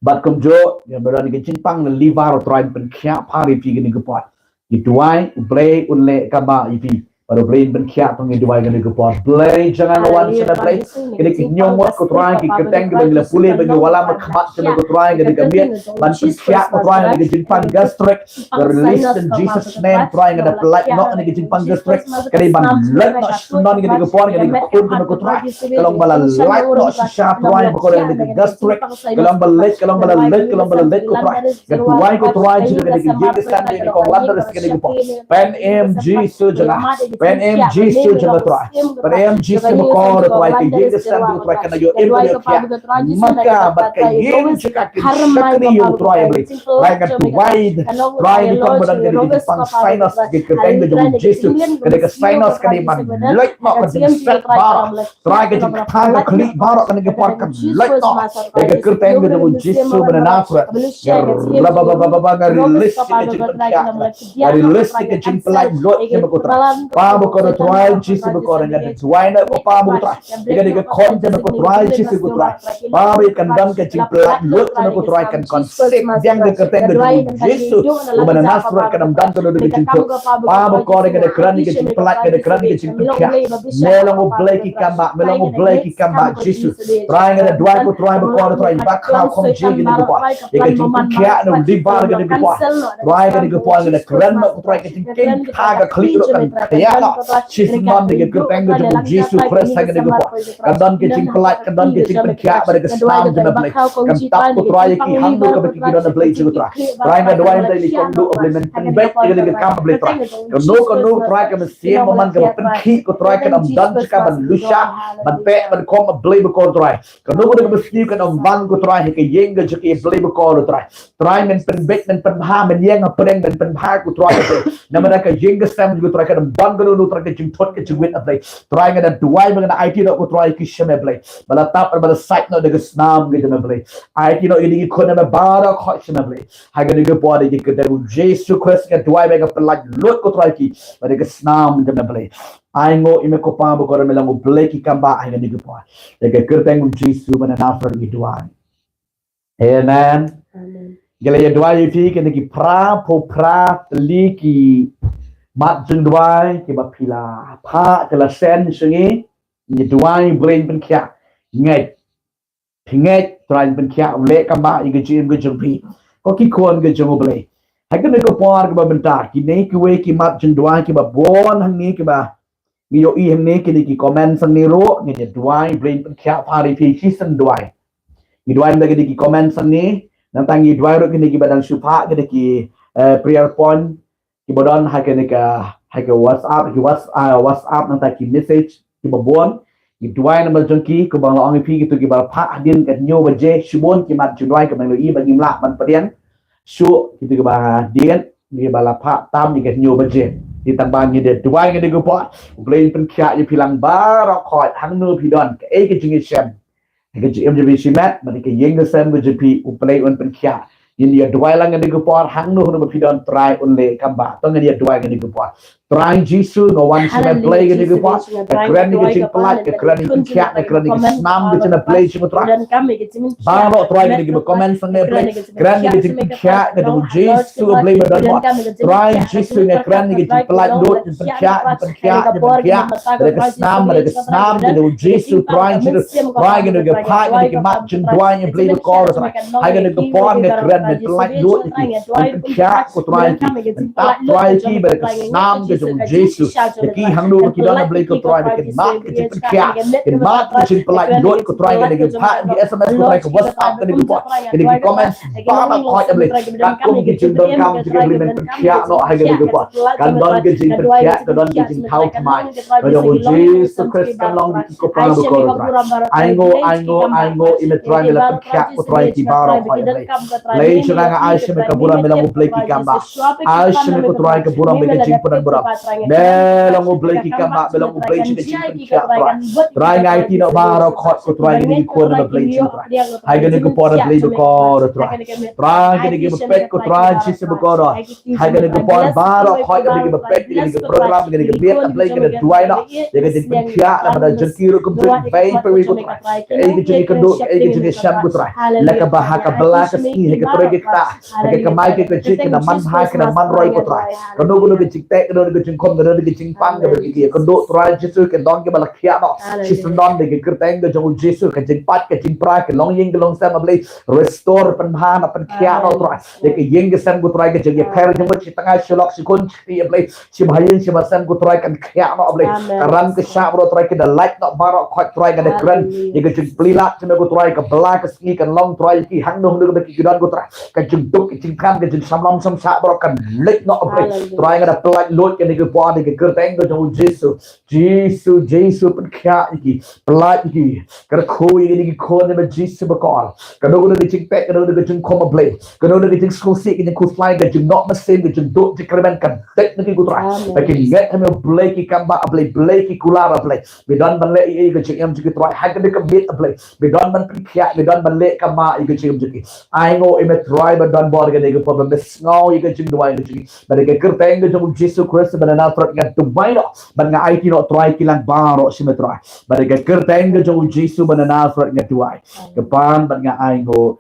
Bad kumjuh, ïa ba don ka jingpang liver, U Trai un pynkhiah pha ïa phi ha kane ka por. Ngi duwai, U Blei un leh kaba ïa phi. Bad U Blei un pynkhiah, to ngi duwai kane ka por. Blei jong nga, nga wan sha phi, kine ki hynñiew ngut ko Trai, ki kyrteng kiba ngi la pule, ba ngi wallam ha khmat jong me ko Trai, kane ka miet ban pynkhiah ko Trai, kane ka jingpang gastric, nga release in Jesus' name, Trai, nga da pyllait noh kane ka jingpang gastric, kane ban lait noh sha syndon kane ka por, kane ka khun jong me ko Trai, ka long ba la lait noh shisha, Trai, ba ko kane ka gastric, ka long ba lait, ka long ba la lait, ka long ba la lait ko Trai. Nga duwai ko Trai, jong kane ka ïing ka sem, kane ka kong Londres, kane ka por. Pynim Jisu jong nga. Pynim Jisu jong nga Trai. Pynim Jisu bakor Trai, ka ïing ka sem jong nga Trai, kan ïoh im ka ïoh thiah. Maka bad ka ïing jong ka kin shakri ïa u Trai Blei. Trai nga duwai. Trai kane ka kong ba don kane ka jingpang sinus, ka kyrteng ka jong u Jisu. Kane ka sinus kane ban lait noh, ka jingset baroh. Trai ka jingkha ka khlieh baroh kane ka por kan lait noh. Ïa ka kyrteng ka jong u Jisu ba na Nasareth. Nga release ïa ka jingpynkhiah. Nga release ïa ka jingpyllait luid ïa me ko Trai. Pa bakor Trai Jisu bakor, nga duwai noh ko Pa bakor Trai. Ïa kane ka khun jong me ko Trai Jisu ko Trai. Pa ba kan don ka jingpyllait luid ïa me ko Trai, kan conceive biang ka kyrteng ka jong u Jisu uba na Nasareth, kan ym don kano kano ka jingthut. Pa bakor, nga da kren ïa ka jingpyllait, nga da kren ïa ka jingpynkhiah. Me long U Blei ki kam bah, me long U Blei ki kam bah Jisu. Trai nga da duwai ko Trai bakor Trai, ba khaw khong jong kane ka por. Ïa ka jingpynkhiah na u liver kane ka por. Trai kane ka por nga da kren noh ko Trai, ka jingkha ka khlieh ruh kan thiah noh. Shisha, ïa ka kyrteng ka jong u Jisu Khrist ha kane ka por. Kan don ka jingpyllait, kan don ka jingpynkhiah bad ka snam jong me Blei. Kan tap ko Trai ïa ki hangno kaba ki don Blei jong u Trai. Trai nga duwai Blei, ïa ki kong duh Blei, men pynbeit ïa kane ka kam Blei Trai. Kano kano Trai ka mynsiem bymman kaba pynkhih ko Trai, kan ym don jaka ban lushai, ban teh, ban khom Blei bakor Trai. Kano kano kaba sniew kan ym wan ko Trai ha ka ïing ka jong ki Blei bakor Trai. Trai men pynbeit, men pynbha, men ïeng hapdeng, men pynbha ko Trai. Namar ka ïing ka sem ko Trai, kan ym don kano kano Trai ka jingthut ka jingwit Blei. Trai nga da duwai ba nga da aiti noh ko Trai ki sha me Blei. Ba la tap ba la sait noh da ka snam ka jong me Blei. Aiti noh ïa ki khun me baroh khoit sha me Blei. Ha kane ka por ïa ka kyrteng u Jisu Khrist nga duwai ba ka pyllait luid ko Trai ki. Bad ka snam jong me Blei. Ai nguh ïa me ko Pa bakor, me long U Blei ki kam bah ha kane ka por. Ïa ka kyrteng u Jisu ba na Nasareth ngi duwai. Amen. Amen. Nga la ïa duwai ïa phi kine ki phra, phew phra tylli ki mat jingduwai kiba phi la phah, ki la send sha ngi. Ngi duwai Blei un pynkhiah. Ngeit. Phi ngeit Trai un pynkhiah, un leh kam bah ïa ka jingim ka jong phi. Ko ki khun ka jong U Blei. Ha kane ka por kaba mynta, kine kiwei ki mat jingduwai kiba bun hangne kiba ngi ïohi hangne, kine ki comment hangne ruh, ngi ïa duwai Blei un pynkhiah pha ïa phi, shisien duwai. Ngi duwai na kine ki comment hangne, nangta ngi duwai ruh kine kiba dang shu phah kine ki, eh, prayer point kiba don ha kane ka, ha ka WhatsApp, ki Whats-, ah, WhatsApp nangta ki message kiba bun. Ngi duwai namar jong ki, kumba nga la ong ïa phi, kito kiba la phah hadien ka hynñiew baje, shibun ki mat jingduwai kiba ngi ïohi ba ngim lah ban pdiang. Shuh kito kiba dien, kiba la phah tam ïa ka hynñiew baje. Te tang ba ngi da duwai ha kane ka por, U Blei un pynkhiah ïa phi lang baroh khoit, hangno phi don, kaei ka jingïashem, ha ka jingim jong phi shimet, bad ha ka ïing ka sem ka jong phi, U Blei un pynkhiah. Ngin ïa duwai lang ha kane ka por, hangno hangno ba phi don, Trai un leh kam bah. To ngin ïa duwai ha kane ka por. Trai Jisu, nga wan sha me Blei ha kane ka por. Nga kren ïa ka jingpyllait, nga kren ïa ka jingpynkhiah, nga kren ïa ka snam ka jong me Blei jong nga Trai. Baroh Trai kine kiba comment hangne Blei, kren ïa ka jingpynkhiah ka jong u Jisu Blei ba don bor. Trai Jisu, nga kren ïa ka jingpyllait luid, jingpynkhiah, jingpynkhiah, jingpynkhiah. Bad ka snam, bad ka snam ka jong u Jisu Trai Jisu. Trai kine ki phah, kine ki mat jingduwai, Blei bakor Trai. Ha kane ka por nga kren, men pyllait luid ïa ki, men pynkhiah ko Trai ïa ki, men tap Trai ïa ki bad ka snam ka jong u Jisu. Ïa ki hangno ba ki don Blei ko Trai, ba kin mad ka jingpynkhiah, kin mad ka jingpyllait luid ko Trai, kane ka phah, ki SMS ko Trai, ka WhatsApp kane ka por, kane ki comments baroh khoit Blei. Katkum ki jingdonkam jong ki Blei men pynkhiah noh ha kane ka por. Kan don ka jingpynkhiah, kan don ka jingthaw thymmai. Ka jong u Jisu Khrist kan long ki ko Pa bakor Trai. Ai nguh, ai nguh, ai nguh, ïa me Trai me la pynkhiah ko Trai ki baroh khoit Blei. Blei jong nga, nga ai sha me ka burom, me long u Blei ki kam bah. Ai sha me ko Trai ka burom bad ka jingpyndonkam burom. Me long u Blei ki kam bah, me long u Blei jong ka jingpynkhiah Trai. Trai nga aiti noh baroh khoit ko Trai kine ki khun me Blei jong Trai. Ha kane ka por Blei bakor Trai. Trai kine kiba peit ko Trai Jisu bakor. Ha kane ka por baroh khoit kine kiba peit kine ki program kine ki miet Blei, nga da duwai noh ïa ka jingpynkhiah na bynta jong ki ruh kumjuh, peit peit ko Trai. Kaei ka jingïakynduh, kaei ka jingïashem ko Trai. La kaba ha ka bylla ka sngi ha ka ki kata, ha ki kamai ki kajih, ki da man bha, ki da man roi ko Trai. Kano kano ka jingteh, kano kano ka jingkhum, kano kano ka jingpang kaba ki ïa kynduh Trai Jisu, ki don kiba la khiah noh shisyndon da ka kyrteng ka jong u Jisu. Ka jingpait ka jingpra, ka longïing ka longsem, A Blei, restore, pynbha noh, pynkhiah noh Trai. Ïa ka ïing ka sem ko Trai, ka jingïapher jingmut, shi tnga shi lok shi khun shi kti, A Blei, shi bahaïing shi basem ko Trai, kan khiah noh, A Blei. Ka ran ka shah baroh Trai, ki da lait noh baroh khoit Trai, nga da kren ïa ka jingplie lad jong me ko Trai, ka bylla ka sngi kan long Trai ïa ki, hangno hangno ba ki don ko Trai. Ka jingduk, ka jingkam, ka jingsamlam samsah baroh kan leit noh, A Blei. Trai, nga da pyllait luid kane ka por ha ka kyrteng ka jong u Jisu. Jisu, Jisu, pynkhiah ïa ki, pyllait ïa ki. Kyrkhu ïa kine ki khun ha ka Jisu bakor. Kano kano ka jingteh, kano kano ka jingkhum, A Blei, kano kano ka jingsngewsih, ka jingkhuslai, ka jingnoh mynsiem, ka jingduh jingkyrmen, kan dei na ki ko Trai. Ba kin ngeit ha me, A Blei, ki kam bah, A Blei, Blei, ki kular, A Blei. Me don ban leh ei ei ha ka jingim jong ki Trai, ha kane ka miet, A Blei. Me don ban pynkhiah, me don ban leh kamai ha ka jingim jong ki. Ai nguh ïa me Trai ba don bor ha kane ka por, ba me sngew ïa ka jingduwai ka jong ki. Bad ha ka kyrteng ka jong u Jisu Khrist ba na Nasareth nga duwai noh, bad nga aiti noh Trai ki lang baroh sha me Trai. Bad ha ka kyrteng ka jong u Jisu ba na Nasareth nga duwai, nga pan bad nga ai nguh.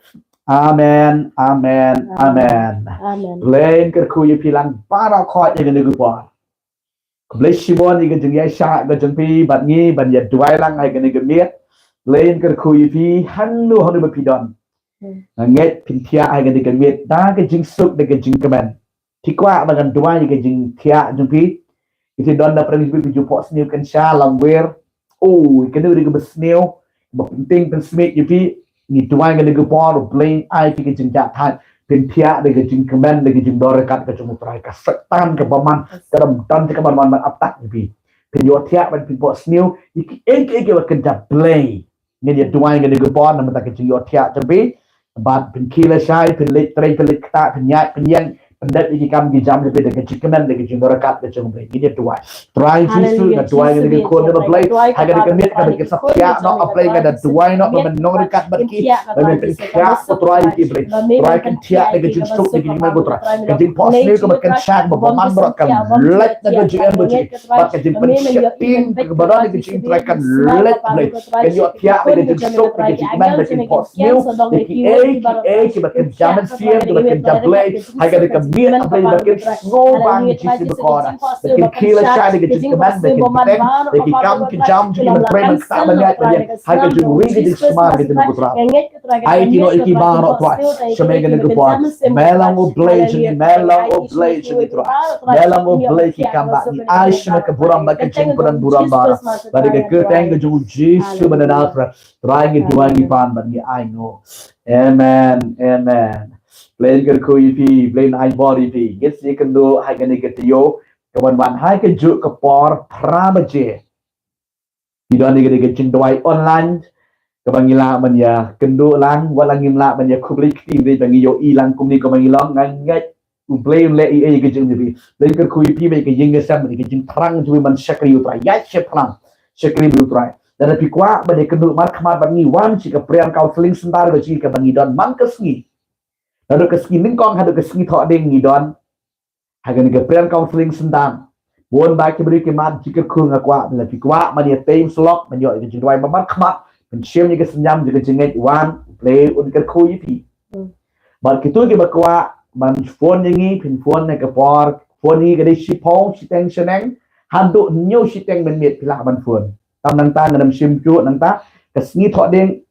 Amen, amen, amen. Blei un kyrkhu ïa phi lang baroh khoit ha kane ka por. Khublei shibun ïa ka jingïaishah ka jong phi bad ngi ban ïa duwai lang ha kane ka miet. Blei un kyrkhu ïa phi hangno hangno ba phi don. Nga ngeit phin thiah ha kane ka miet da ka jingsuk da ka jingkmen. Phi kwah ba ngan duwai ïa ka jingthiah jong phi? Phi don na pdeng jong phi, phi ju phohsniew kynsha, lamwir. O, kane u dei kaba sniew, ba pynting pynsmit ïa phi. Ngi duwai ha kane ka por, Blei ai phi ka jingjahthait, phin thiah da ka jingkmen, da ka jingdor ryngkat ka jong u Trai. Ka Soitan kaba man ka dang don jingkmen ban ban ap tak ïa phi. Phin ïohthiah ban phin phohsniew ïa kiei kiei kiba kynja Blei. Ngin ïa duwai ha kane ka por namar ka jingïohthiah jong phi. Bad phin khie lashai, phin leit trei, phin leit ktah, phin ïaid phin ïeng, phin dep ïa ki kam ki jam jong phi da ka jingkmen, da ka jingdor ryngkat ka jong u Blei. Ngin ïa duwai. Trai Jisu, nga duwai ha kane ka khun, Blei, ha kane ka miet kaba kin sa thiah noh, A Blei, nga da duwai noh ba men long ryngkat bad ki, ba men pynkhiah, ko Trai, ïa ki, Blei. Trai, kin thiah da ka jingsuk da ka jingkmen, ko Trai. Ka jingphohsniew kaba kynsha kaba bymman baroh kan leit na ka jingim jong ki. Bad ka jingpynsheptieng kaba don ha ka jingim, Trai, kan leit, Blei. Kan ïohthiah da ka jingsuk da ka jingkmen, da ka jingphohsniew ïa kiei kiei kiba kynja mynsiem, kiba kynja Blei. Ha kane ka miet, A Blei, ba kin sngewbang ïa ki shibun bakor. Ba kin khie lashai da ka jingkmen, ba kin bteng ïa ki kam ki jam jong ki, ban trei ban ktah ban ïaid ban ïeng ha ka jingri ka jingsma ka jong me, ko Trai. Aiti noh ïa ki baroh, Trai, sha me ha kane ka por. Me long U Blei jong ngi, me long U Blei jong ngi, Trai. Me long U Blei ki kam bah, ngi ai sha me ka burom bad ka jingpyndonkam burom baroh. Bad ha ka kyrteng ka jong u Jisu ba na Nasareth, Trai, ngi duwai ngi pan bad ngi ai nguh. Amen. Amen. Blei un kyrkhu ïa phi, Blei un ai bor ïa phi. Ngin sa ïakynduh ha kane ka taïew kaban wan ha kajuh ka por phra baje. Ngi don ha kane ka jingduwai online kaba ngi lah ban ïakynduh lang, wat la ngim lah ban ïakhublei kti, hynrei ba ngi ïohi lang kumne kumba ngi long. Nga ngeit U Blei un leh ei ei ha ka jingim jong phi. Blei un kyrkhu ïa phi bad ïa ka ïing ka sem bad ïa ka jingthrang jong phi ban shakri U Trai. Ïaid shaphrang, shakri bad U Trai. Lada phi kwah ban ïakynduh markhmat bad ngi, wan sha ka prayer counseling center ka jong ngi kaba ngi don man ka sngi. Naduh ka sngi nyngkong haduh ka sngi Thohdieng ngi don ha kane ka prayer counseling center. Bun bah ki briew ki mad jingkyrkhu, nga kwah, lada phi kwah ban ïatei syllok, ban ïoh ïa ka jingduwai ba markhmat, ban shim ïa ka synñiam jong ka jingngeit, wan, U Blei un kyrkhu ïa phi. Bad kito kiba kwah ban phone ïa ngi, phin phone ha ka por, phone ïa ngi ka dei shiphew shiteng shaneng haduh hynñiew shiteng mynmiet phi lah ban phone. Tam nangta ngam shim shuh, nangta ka sngi Thohdieng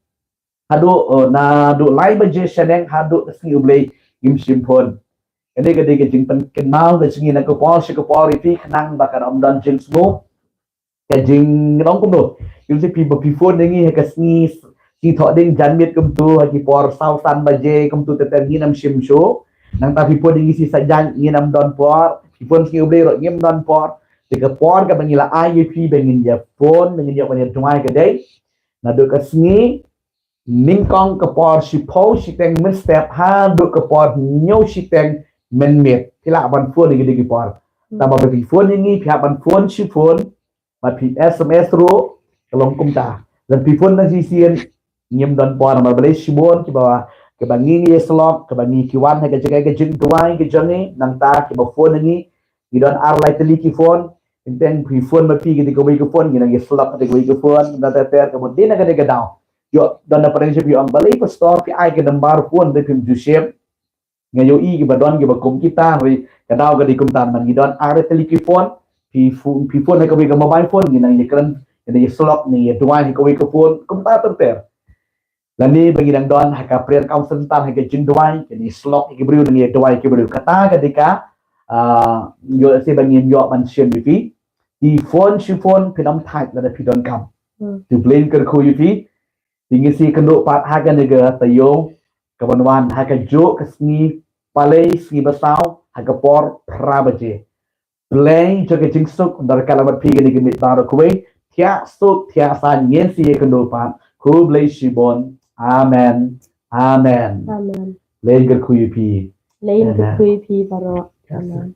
haduh, eh, naduh lai baje shaneng haduh ka sngi U Blei ngim shim phone. Kane ka dei ka jingpynkynmaw ka jong ngi na ka por sha ka por ïa phi, khnang ba kan ym don jingsngew ka jingdon kumno. Ïoh shisha phi, ba phi phone ïa ngi ha ka sngi, sngi Thohdieng janmiet kumto ha ki por saw san baje kumto, te te ngin ym shim shuh. Nangta phi phone ïa ngi sngi Saitjaiñ ngin ym don por. Phi phone sngi U Blei ruh ngim don por. Te ka por kaba ngi la ai ïa phi ba ngin ïa phone, ba ngin ïa, ba ngin ïa duwai ka dei naduh ka sngi nyngkong ka por shiphew shiteng mynstep haduh ka por hynñiew shiteng mynmiet. Phi lah ban phone ïa kine ki por. Tangba ba phi phone ïa ngi, phi hap ban phone shi phone, bad phi S M S ruh ka long kumta. Lada phi phone na shisien ngim don por namar balei shibun kiba, kiba ngi ngi ïa syllok, kiba ngi ki wan ha ka jingduwai ka jong ngi, nangta kiba phone ïa ngi, ngi don ar lai tylli ki phone. Teng teng phi phone ma phi kata kawei ka phone, ngi nang ïa syllok kata kawei ka phone, nangta ter ter ka phone dei na kata ka daw. Ïoh don na pdeng jong phi ong, balei pastor phi ai ka number phone, te phim ju shim. Nga ïohi kiba don kiba kum kita, hynrei ka daw ka dei kumta, namar ngi don ar tylli ki phone, phi pho-, phi phone ha kawei ka mobile phone, ngi nang ïakren, ngi nang ïasyllok, ngi ïaduwai ha kawei ka phone, kumta ter ter. Lane ba ngi dang don ha ka prayer council, tang ha ka jingduwai, ngi nang ïasyllok ïa ki briew, ngi nang ïaduwai ïa ki briew. Kata ka dei ka, ah, ïoh lehse ba ngim ïoh ban shim ïa phi. Te phone shi phone phin ym thait lada phi donkam. Hmm. Te U Blei un kyrkhu ïa phi. Te ngin sa ïakynduh pat ha kane ka taïew kaban wan, ha kajuh ka sngi Palei, sngi Basaw, ha ka por phra baje. Blei jong ka jingsuk un don ryngkat lem bad phi, kane ka miet baroh kawei. Thiah suk thiah saiñ, ngin sa ïakynduh pat. Khublei shibun. Amen. Amen. Amen. Blei un kyrkhu ïa phi. Blei un Amen. kyrkhu ïa phi baroh. Amen.